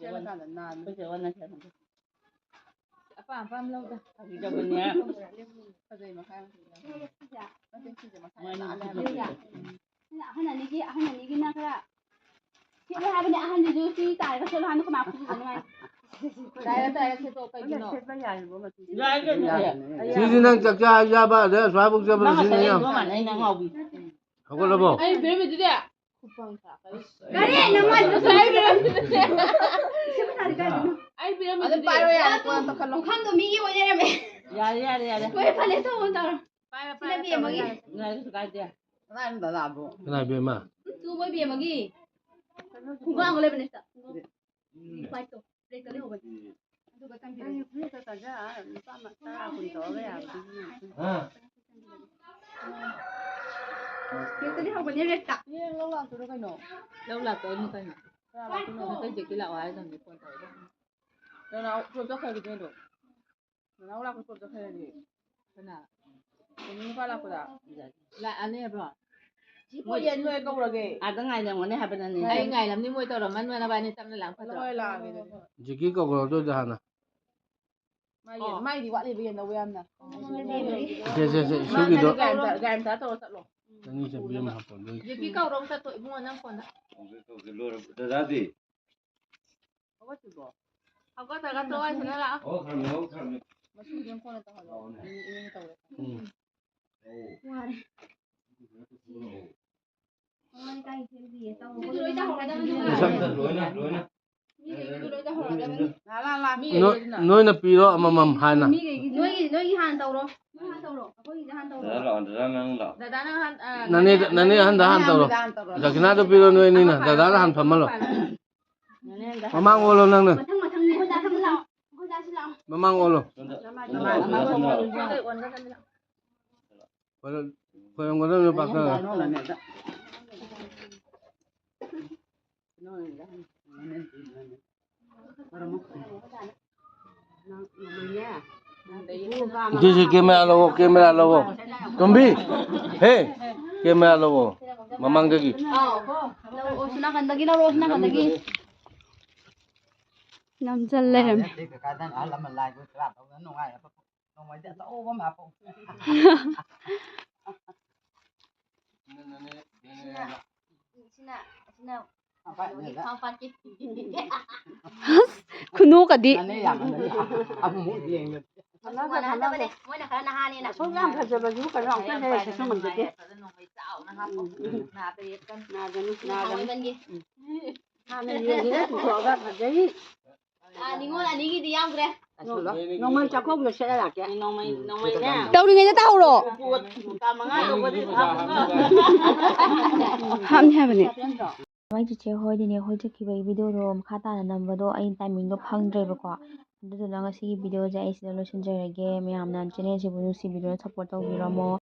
ꯑꯄꯥꯝ ꯑꯄꯥꯝ ꯂꯧꯗ꯫ ꯐꯖꯩ ꯃꯈꯥ꯫ ꯑꯍꯟ ꯑꯅꯤꯒꯤ, ꯑꯍꯟ ꯑꯅꯤꯒꯤꯅ ꯈꯔ ꯁꯦꯠꯂꯣ ꯍꯥꯏꯕꯅꯦ, ꯑꯍꯟꯁꯤꯁꯨ ꯁꯤ ꯇꯥꯔꯒ ꯁꯦꯠꯂꯣ ꯍꯥꯏꯕꯅꯤ, ꯀꯃꯥꯏꯅ ꯐꯨꯕꯤꯗꯣꯏꯅꯣ ꯍꯥꯏ꯫ ꯇꯥꯏꯔ, ꯇꯥꯏꯔ ꯁꯦꯠꯇꯣꯛꯑꯣ, ꯀꯩꯒꯤꯅꯣ? ꯌꯥꯏ ꯀꯩꯅꯣ꯫ ꯁꯤꯗꯤ ꯅꯪ ꯆꯥꯛ ꯆꯥ ꯆꯥꯕ ꯑꯗꯩ ꯑꯁ꯭ꯋꯥꯏꯐꯥꯎ ꯆꯠꯄꯗ ꯅꯪ ꯁꯤꯖꯤꯟꯅ ꯉꯁꯥꯏ ꯌꯥ-, ꯂꯩꯕ ꯃꯥꯟꯅꯩ, ꯅꯪ ꯉꯥꯎꯕꯤ꯫ ꯍꯧꯒꯠꯂꯕꯣ? ꯑꯩ ꯕꯦꯝꯃꯗꯨꯗꯤ ꯀꯔꯤ? ꯅꯃꯥꯏꯗꯨꯗ ꯁꯨꯃꯥꯏꯅ ꯄꯤꯔꯝꯃꯤꯗꯨꯗꯤ꯫ ꯁꯤ ꯄꯩꯁꯥꯗꯤ ꯀꯥꯏꯗꯩꯅꯣ? ꯑꯩ ꯄꯤꯔꯝꯃꯤꯗꯨꯗꯤ꯫ ꯑꯗꯨꯝ ꯄꯥꯏꯔꯣ, ꯌꯥꯔꯦ, ꯀꯣꯟꯅ ꯇꯧꯁꯜꯂꯣ꯫ ꯄꯨꯈꯝꯗꯣ ꯃꯤꯒꯤ ꯑꯣꯏ ꯂꯩꯔꯝꯃꯦ꯫ ꯌꯥꯔꯦ, ꯌꯥꯔꯦ, ꯌꯥꯔꯦ꯫ ꯍꯣꯏ, ꯐꯅꯦꯛ ꯇꯧꯕ ꯇꯧꯔꯣ꯫ ꯄꯥꯏꯔꯣ, ꯁꯤꯅ ꯄꯥꯏꯔꯣ, ꯕꯦꯝꯃꯒꯤ꯫ ꯌꯥꯔꯦ, ꯌꯥꯔꯦ, ꯀꯩꯁꯨ ꯀꯥꯏꯗꯦ꯫ ꯀꯅꯥꯏ ꯗꯗꯥꯕꯨ? ꯎꯝ, ꯇꯨ ꯃꯣꯏ ꯕꯦꯝꯃꯒꯤ꯫ ꯈꯣꯡꯒ꯭ꯔꯥꯎ ꯑꯃ ꯂꯩꯕꯅꯦ ꯁꯤꯗ꯫ ꯈꯣꯡꯒ꯭ꯔꯥꯎ꯫ ꯋꯥꯏꯠꯇꯣ꯫ ꯕ꯭ꯂꯦꯛꯇ ꯂꯩꯍꯧꯕꯅꯦ꯫ ꯑꯗꯨꯒ ꯆꯪꯈꯤꯕꯅꯦ꯫ ꯐꯅꯦꯛꯇꯣ ꯆꯥꯖ ꯂꯨꯄꯥ ꯇꯔꯥ ꯀꯨꯟ ꯇꯧꯔꯒ ꯌꯥꯕꯗꯨꯕꯨ꯫ ꯍꯥ? ꯕ꯭ꯂꯦꯛꯇ ꯂꯩꯍꯧꯕꯅꯦ, ꯔꯦꯗꯇ꯫ ꯍꯌꯦꯡ ꯂꯧ ꯂꯥꯛꯇꯣꯏꯔꯣ ꯀꯩꯅꯣ? ꯂꯧ ꯂꯥꯛꯇꯣꯏꯅꯣ ꯀꯩꯅꯣ? ꯅꯇꯩ ꯖꯦꯛꯀꯤ ꯂꯥꯛꯑꯣ ꯍꯥꯏꯒꯗꯕꯅꯤ ꯐꯣꯟ ꯇꯧꯔꯒ꯫ ꯅꯅꯥꯎ ꯄꯨꯂꯞ ꯆꯠꯈ꯭ꯔꯒꯦ ꯀꯩꯅꯣ? ꯅꯅꯥꯎ ꯂꯥꯛꯄ ꯄꯨꯂꯞ ꯆꯠꯈ꯭ꯔꯒꯦ꯫ ꯀꯅꯥ? ꯀꯩꯅꯣ ꯅꯨꯄꯥ ꯂꯥꯛꯄꯗ? ꯂꯥꯛꯑꯅꯤ ꯍꯥꯏꯕ꯭ꯔꯣ? ꯁꯤ ꯄꯣꯠ ꯌꯦꯟ ꯅꯣꯏ ꯀꯧꯔꯒꯦ꯫ ꯑꯥꯗ ꯉꯥꯏꯔꯝꯒꯅꯤ ꯍꯥꯏꯕꯅꯅꯦ꯫ ꯑꯩ ꯉꯥꯏꯔꯝꯅꯤ, ꯃꯣꯏ ꯇꯧꯔꯝꯃꯅꯤ, ꯅꯕꯥꯅꯤ ꯇꯞꯅ ꯂꯥꯡ ꯐꯠꯇ꯭ꯔꯣ? ꯂꯣꯏ ꯂꯥꯛꯑꯒꯦ ꯑꯗꯨꯗꯤ꯫ ꯖꯤꯀꯤ ꯀꯧꯈ꯭ꯔꯣ ꯑꯗꯨ ꯑꯣꯏꯔꯗꯤ ꯍꯥꯟꯅ꯫ ꯃꯥ ꯌꯦꯟ, ꯑꯣ꯫ ꯃꯥꯏꯗꯤ ꯋꯥꯠꯂꯤꯕ ꯌꯦꯟ ꯂꯧꯕ ꯌꯥꯝꯅ꯫ ꯁꯦ, ꯁꯦ, ꯁꯦ, ꯃꯥ ꯏꯁꯨꯒꯤꯗꯣ꯫ ꯅꯪ ꯒꯥꯔꯤ ꯑꯝꯇ, ꯒꯥꯔꯤ ꯑꯝꯇ ꯇꯧꯔ ꯆꯠꯂꯣ꯫ ꯆꯅꯤ ꯆꯠꯄꯤ ꯑꯃ ꯍꯥꯞꯄꯣ, ꯑꯗꯨꯒꯤ꯫ ꯖꯤꯀꯤ ꯀꯧꯔꯣ ꯆꯠꯇꯣ ꯏꯕꯨꯡꯉꯣ ꯅꯪ ꯐꯣꯟꯗ꯫ ꯀꯧꯒꯦ, ꯀꯧꯒꯦ, ꯂꯣꯏꯔꯕ꯫ ꯗꯗꯥꯗꯤ? ꯍꯧꯒꯠꯇ꯭ꯔꯤꯕꯣ? ꯍꯧꯒꯠꯇ꯭ꯔꯒ ꯇꯣꯛꯑꯁꯤꯅ ꯂꯥꯛꯑꯣ꯫ ꯍꯧꯒꯠꯈ꯭ꯔꯕꯅꯤ, ꯍꯧꯒꯠꯈ꯭ꯔꯕꯅꯤ꯫ ꯃꯁꯤꯡꯗꯤ ꯑꯃꯨꯛ ꯀꯣꯟꯅ ꯇꯧꯍꯜꯂꯣ꯫ ꯑꯧꯅꯦ꯫ ꯑꯅꯤ, ꯑꯅꯤ ꯇꯧꯔꯦ꯫ ꯎꯝ꯫ ꯑꯧ꯫ ꯋꯥꯔꯦ꯫ ꯑꯧ꯫ ꯃꯃꯥ ꯂꯩꯀꯥꯏꯒꯤ ꯊꯦꯡꯗ꯭ꯔꯤꯌꯦ꯫ ꯇꯧꯔꯣ꯫ ꯃꯤꯗꯤ ꯂꯣꯏ ꯇꯧꯍꯧꯔꯗꯕꯅꯤ꯫ ꯂꯣꯏꯅ, ꯂꯣꯏꯅ꯫ ꯃꯤꯈꯩꯗꯤ ꯂꯣꯏ ꯇꯧꯍꯧꯔꯗꯕꯅꯤ꯫ ꯂꯥ, ꯂꯥ, ꯂꯥ꯫ ꯃꯤꯈꯩꯗꯤ ꯅꯣꯏ, ꯑꯗꯨꯅ꯫ ꯅꯣꯏꯅ ꯄꯤꯔꯣ ꯑꯃꯃꯝ ꯍꯥꯟꯅ꯫ ꯃꯤꯈꯩꯒꯤ, ꯅꯣꯏꯒꯤ, ꯅꯣꯏꯒꯤ ꯍꯥꯟꯅ ꯇꯧꯔꯣ꯫ ꯅꯣꯏ ꯍꯥꯟꯅ ꯇꯧꯔꯣ꯫ ꯑꯩꯈꯣꯏꯒꯤꯗꯤ ꯍꯥꯟꯅ ꯇꯧꯔꯣ꯫ ꯗꯗꯥ ꯂꯥꯛꯑꯣ, ꯗꯗꯥ ꯅꯪ ꯂꯥꯛꯑꯣ꯫ ꯗꯗꯥ ꯅꯪ ꯍꯥꯟ-, ꯑ, ꯅꯅꯦ, ꯅꯅꯦ ꯑꯍꯟꯗ ꯍꯥꯟꯅ ꯇꯧꯔꯣ꯫ ꯍꯥꯟꯅ ꯇꯧꯔꯣ꯫ ꯗꯈꯤꯅꯥꯗꯣ ꯄꯤꯔꯣ ꯅꯣꯏ ꯑꯅꯤꯅ꯫ ꯑꯃ ꯄꯥꯏꯔꯣ, ꯗꯗꯥꯗ ꯍꯥꯟꯅ ꯐꯝꯍꯜꯂꯣ꯫ ꯅꯅꯦ ꯑꯍꯟꯗ ꯃꯃꯥꯡ ꯍꯥꯟꯅ ꯑꯣꯜꯂꯣ ꯅꯪꯅ꯫ ꯃꯊꯪ, ꯃꯊꯪꯅꯦ꯫ ꯑꯩꯈꯣꯏ ꯗꯥꯁꯨ ꯂꯥꯛꯑꯣ꯫ ꯑꯩꯈꯣꯏ ꯗꯥꯁꯨ ꯂꯥꯛꯑꯣ꯫ ꯃꯃꯥꯡ ꯑꯣꯜꯂꯣ꯫ ꯃꯃꯥꯡ ꯑꯣꯜꯂꯣ꯫ ꯈꯣꯏꯔꯝ-, ꯈꯣꯏꯔꯝꯒꯗꯕꯅꯤ ꯄꯥꯛꯇꯅ꯫ ꯑꯗꯨꯁꯨ camera ꯂꯧꯑꯣ, camera ꯂꯧꯑꯣ꯫ ꯇꯣꯝꯕꯤ, ꯍꯦ, camera ꯂꯧꯑꯣ꯫ ꯃꯃꯥꯡꯗꯒꯤ꯫ ꯑꯥꯎ, ꯂꯧꯔꯛꯑꯣ, ꯁꯤ ꯅꯥꯀꯟꯗꯒꯤ ꯂꯧꯔꯛꯑꯣ, ꯁꯤ ꯅꯥꯀꯟꯗꯒꯤ꯫ ꯅꯝꯁꯤꯜ ꯂꯩꯔꯝꯃꯦ꯫ ꯅꯣꯡꯃꯩꯗꯤ ꯑꯆꯧꯕ ꯑꯃ ꯍꯥꯞꯄꯛꯎ꯫ ꯁꯤꯅ, ꯁꯤꯅ, ꯁꯤꯅ ꯈ꯭ꯋꯥꯡ ꯄꯥꯠꯀꯤ꯫ ꯑꯁ, ꯈꯨꯅꯣꯛꯀꯗꯤ꯫ ꯅꯅꯦ ꯌꯥꯝꯃꯟꯗꯅ ꯑꯃꯨꯛ ꯌꯦꯡꯉꯦ꯫ ꯃꯆꯨ ꯃꯥꯟꯅꯗꯕꯅꯦ꯫ ꯃꯣꯏꯅ ꯈꯔ ꯅꯍꯥꯅꯦꯅ꯫ ꯑꯁꯨꯛ ꯌꯥꯝ ꯐꯖꯕꯁꯨ ꯀꯩꯅꯣ ꯑꯝꯇ ꯂꯩꯔꯁꯨ ꯉꯝꯖꯗꯦ꯫ ꯐꯖꯅ ꯅꯣꯡꯃꯩ ꯆꯥꯎꯅ ꯍꯥꯞꯄꯣ꯫ ꯎꯝ, ꯎꯝ꯫ ꯅꯥꯗ ꯌꯦꯛꯀꯅꯨ꯫ ꯅꯥꯗꯅꯤ꯫ ꯍꯪꯉꯣꯏꯃꯟꯒꯤ꯫ ꯎꯝ꯫ ꯍꯥꯟꯅ ꯌꯦꯡꯉꯤꯗ ꯄꯨꯊꯣꯛꯑꯒ ꯐꯖꯩ꯫ ꯑꯥ, ꯅꯤꯉꯣꯜ ꯑꯅꯤꯒꯤꯗꯤ ꯌꯥꯎꯗ꯭ꯔꯦ꯫ ꯅꯣꯡꯃꯩ ꯆꯥꯛꯀꯧꯕꯗ ꯁꯦꯠꯂ ꯂꯥꯛꯀꯦ꯫ ꯅꯣꯡꯃꯩ, ꯅꯣꯡꯃꯩꯅꯦ꯫ ꯇꯧꯔꯤꯉꯩꯗ ꯇꯥꯍꯧꯔꯣ꯫ ꯀꯥ ꯃꯉꯥ ꯇꯧꯕꯗꯤ ꯍꯥꯞꯄꯒ꯫ ꯍꯥꯞꯅꯤ ꯍꯥꯏꯕꯅꯦ꯫ ꯃꯥꯏ ꯆꯤꯆꯦ ꯍꯣꯏꯗꯤꯅꯦ, ꯍꯣꯏ ꯆꯠꯈꯤꯕꯒꯤ ꯚꯤꯗꯤꯑꯣꯗꯣ ꯃꯈꯥ ꯇꯥꯅ ꯅꯝꯕꯗꯣ ꯑꯩ ꯇꯥꯏꯃꯤꯡꯗꯣ ꯐꯪꯗ꯭ꯔꯦꯕꯀꯣ꯫ ꯑꯗꯨꯗꯨꯅ ꯉꯁꯤꯒꯤ ꯚꯤꯗꯤꯑꯣꯁꯦ ꯑꯩ ꯁꯤꯗ ꯂꯣꯏꯁꯤꯟꯖꯔꯒꯦ꯫ ꯃꯌꯥꯝꯅ ꯆꯦꯅꯦꯜꯁꯤꯕꯨ ꯅꯨꯡꯁꯤꯕꯤꯗꯨꯅ ꯁꯞꯄꯣꯔꯠ ꯇꯧꯕꯤꯔꯝꯃꯣ꯫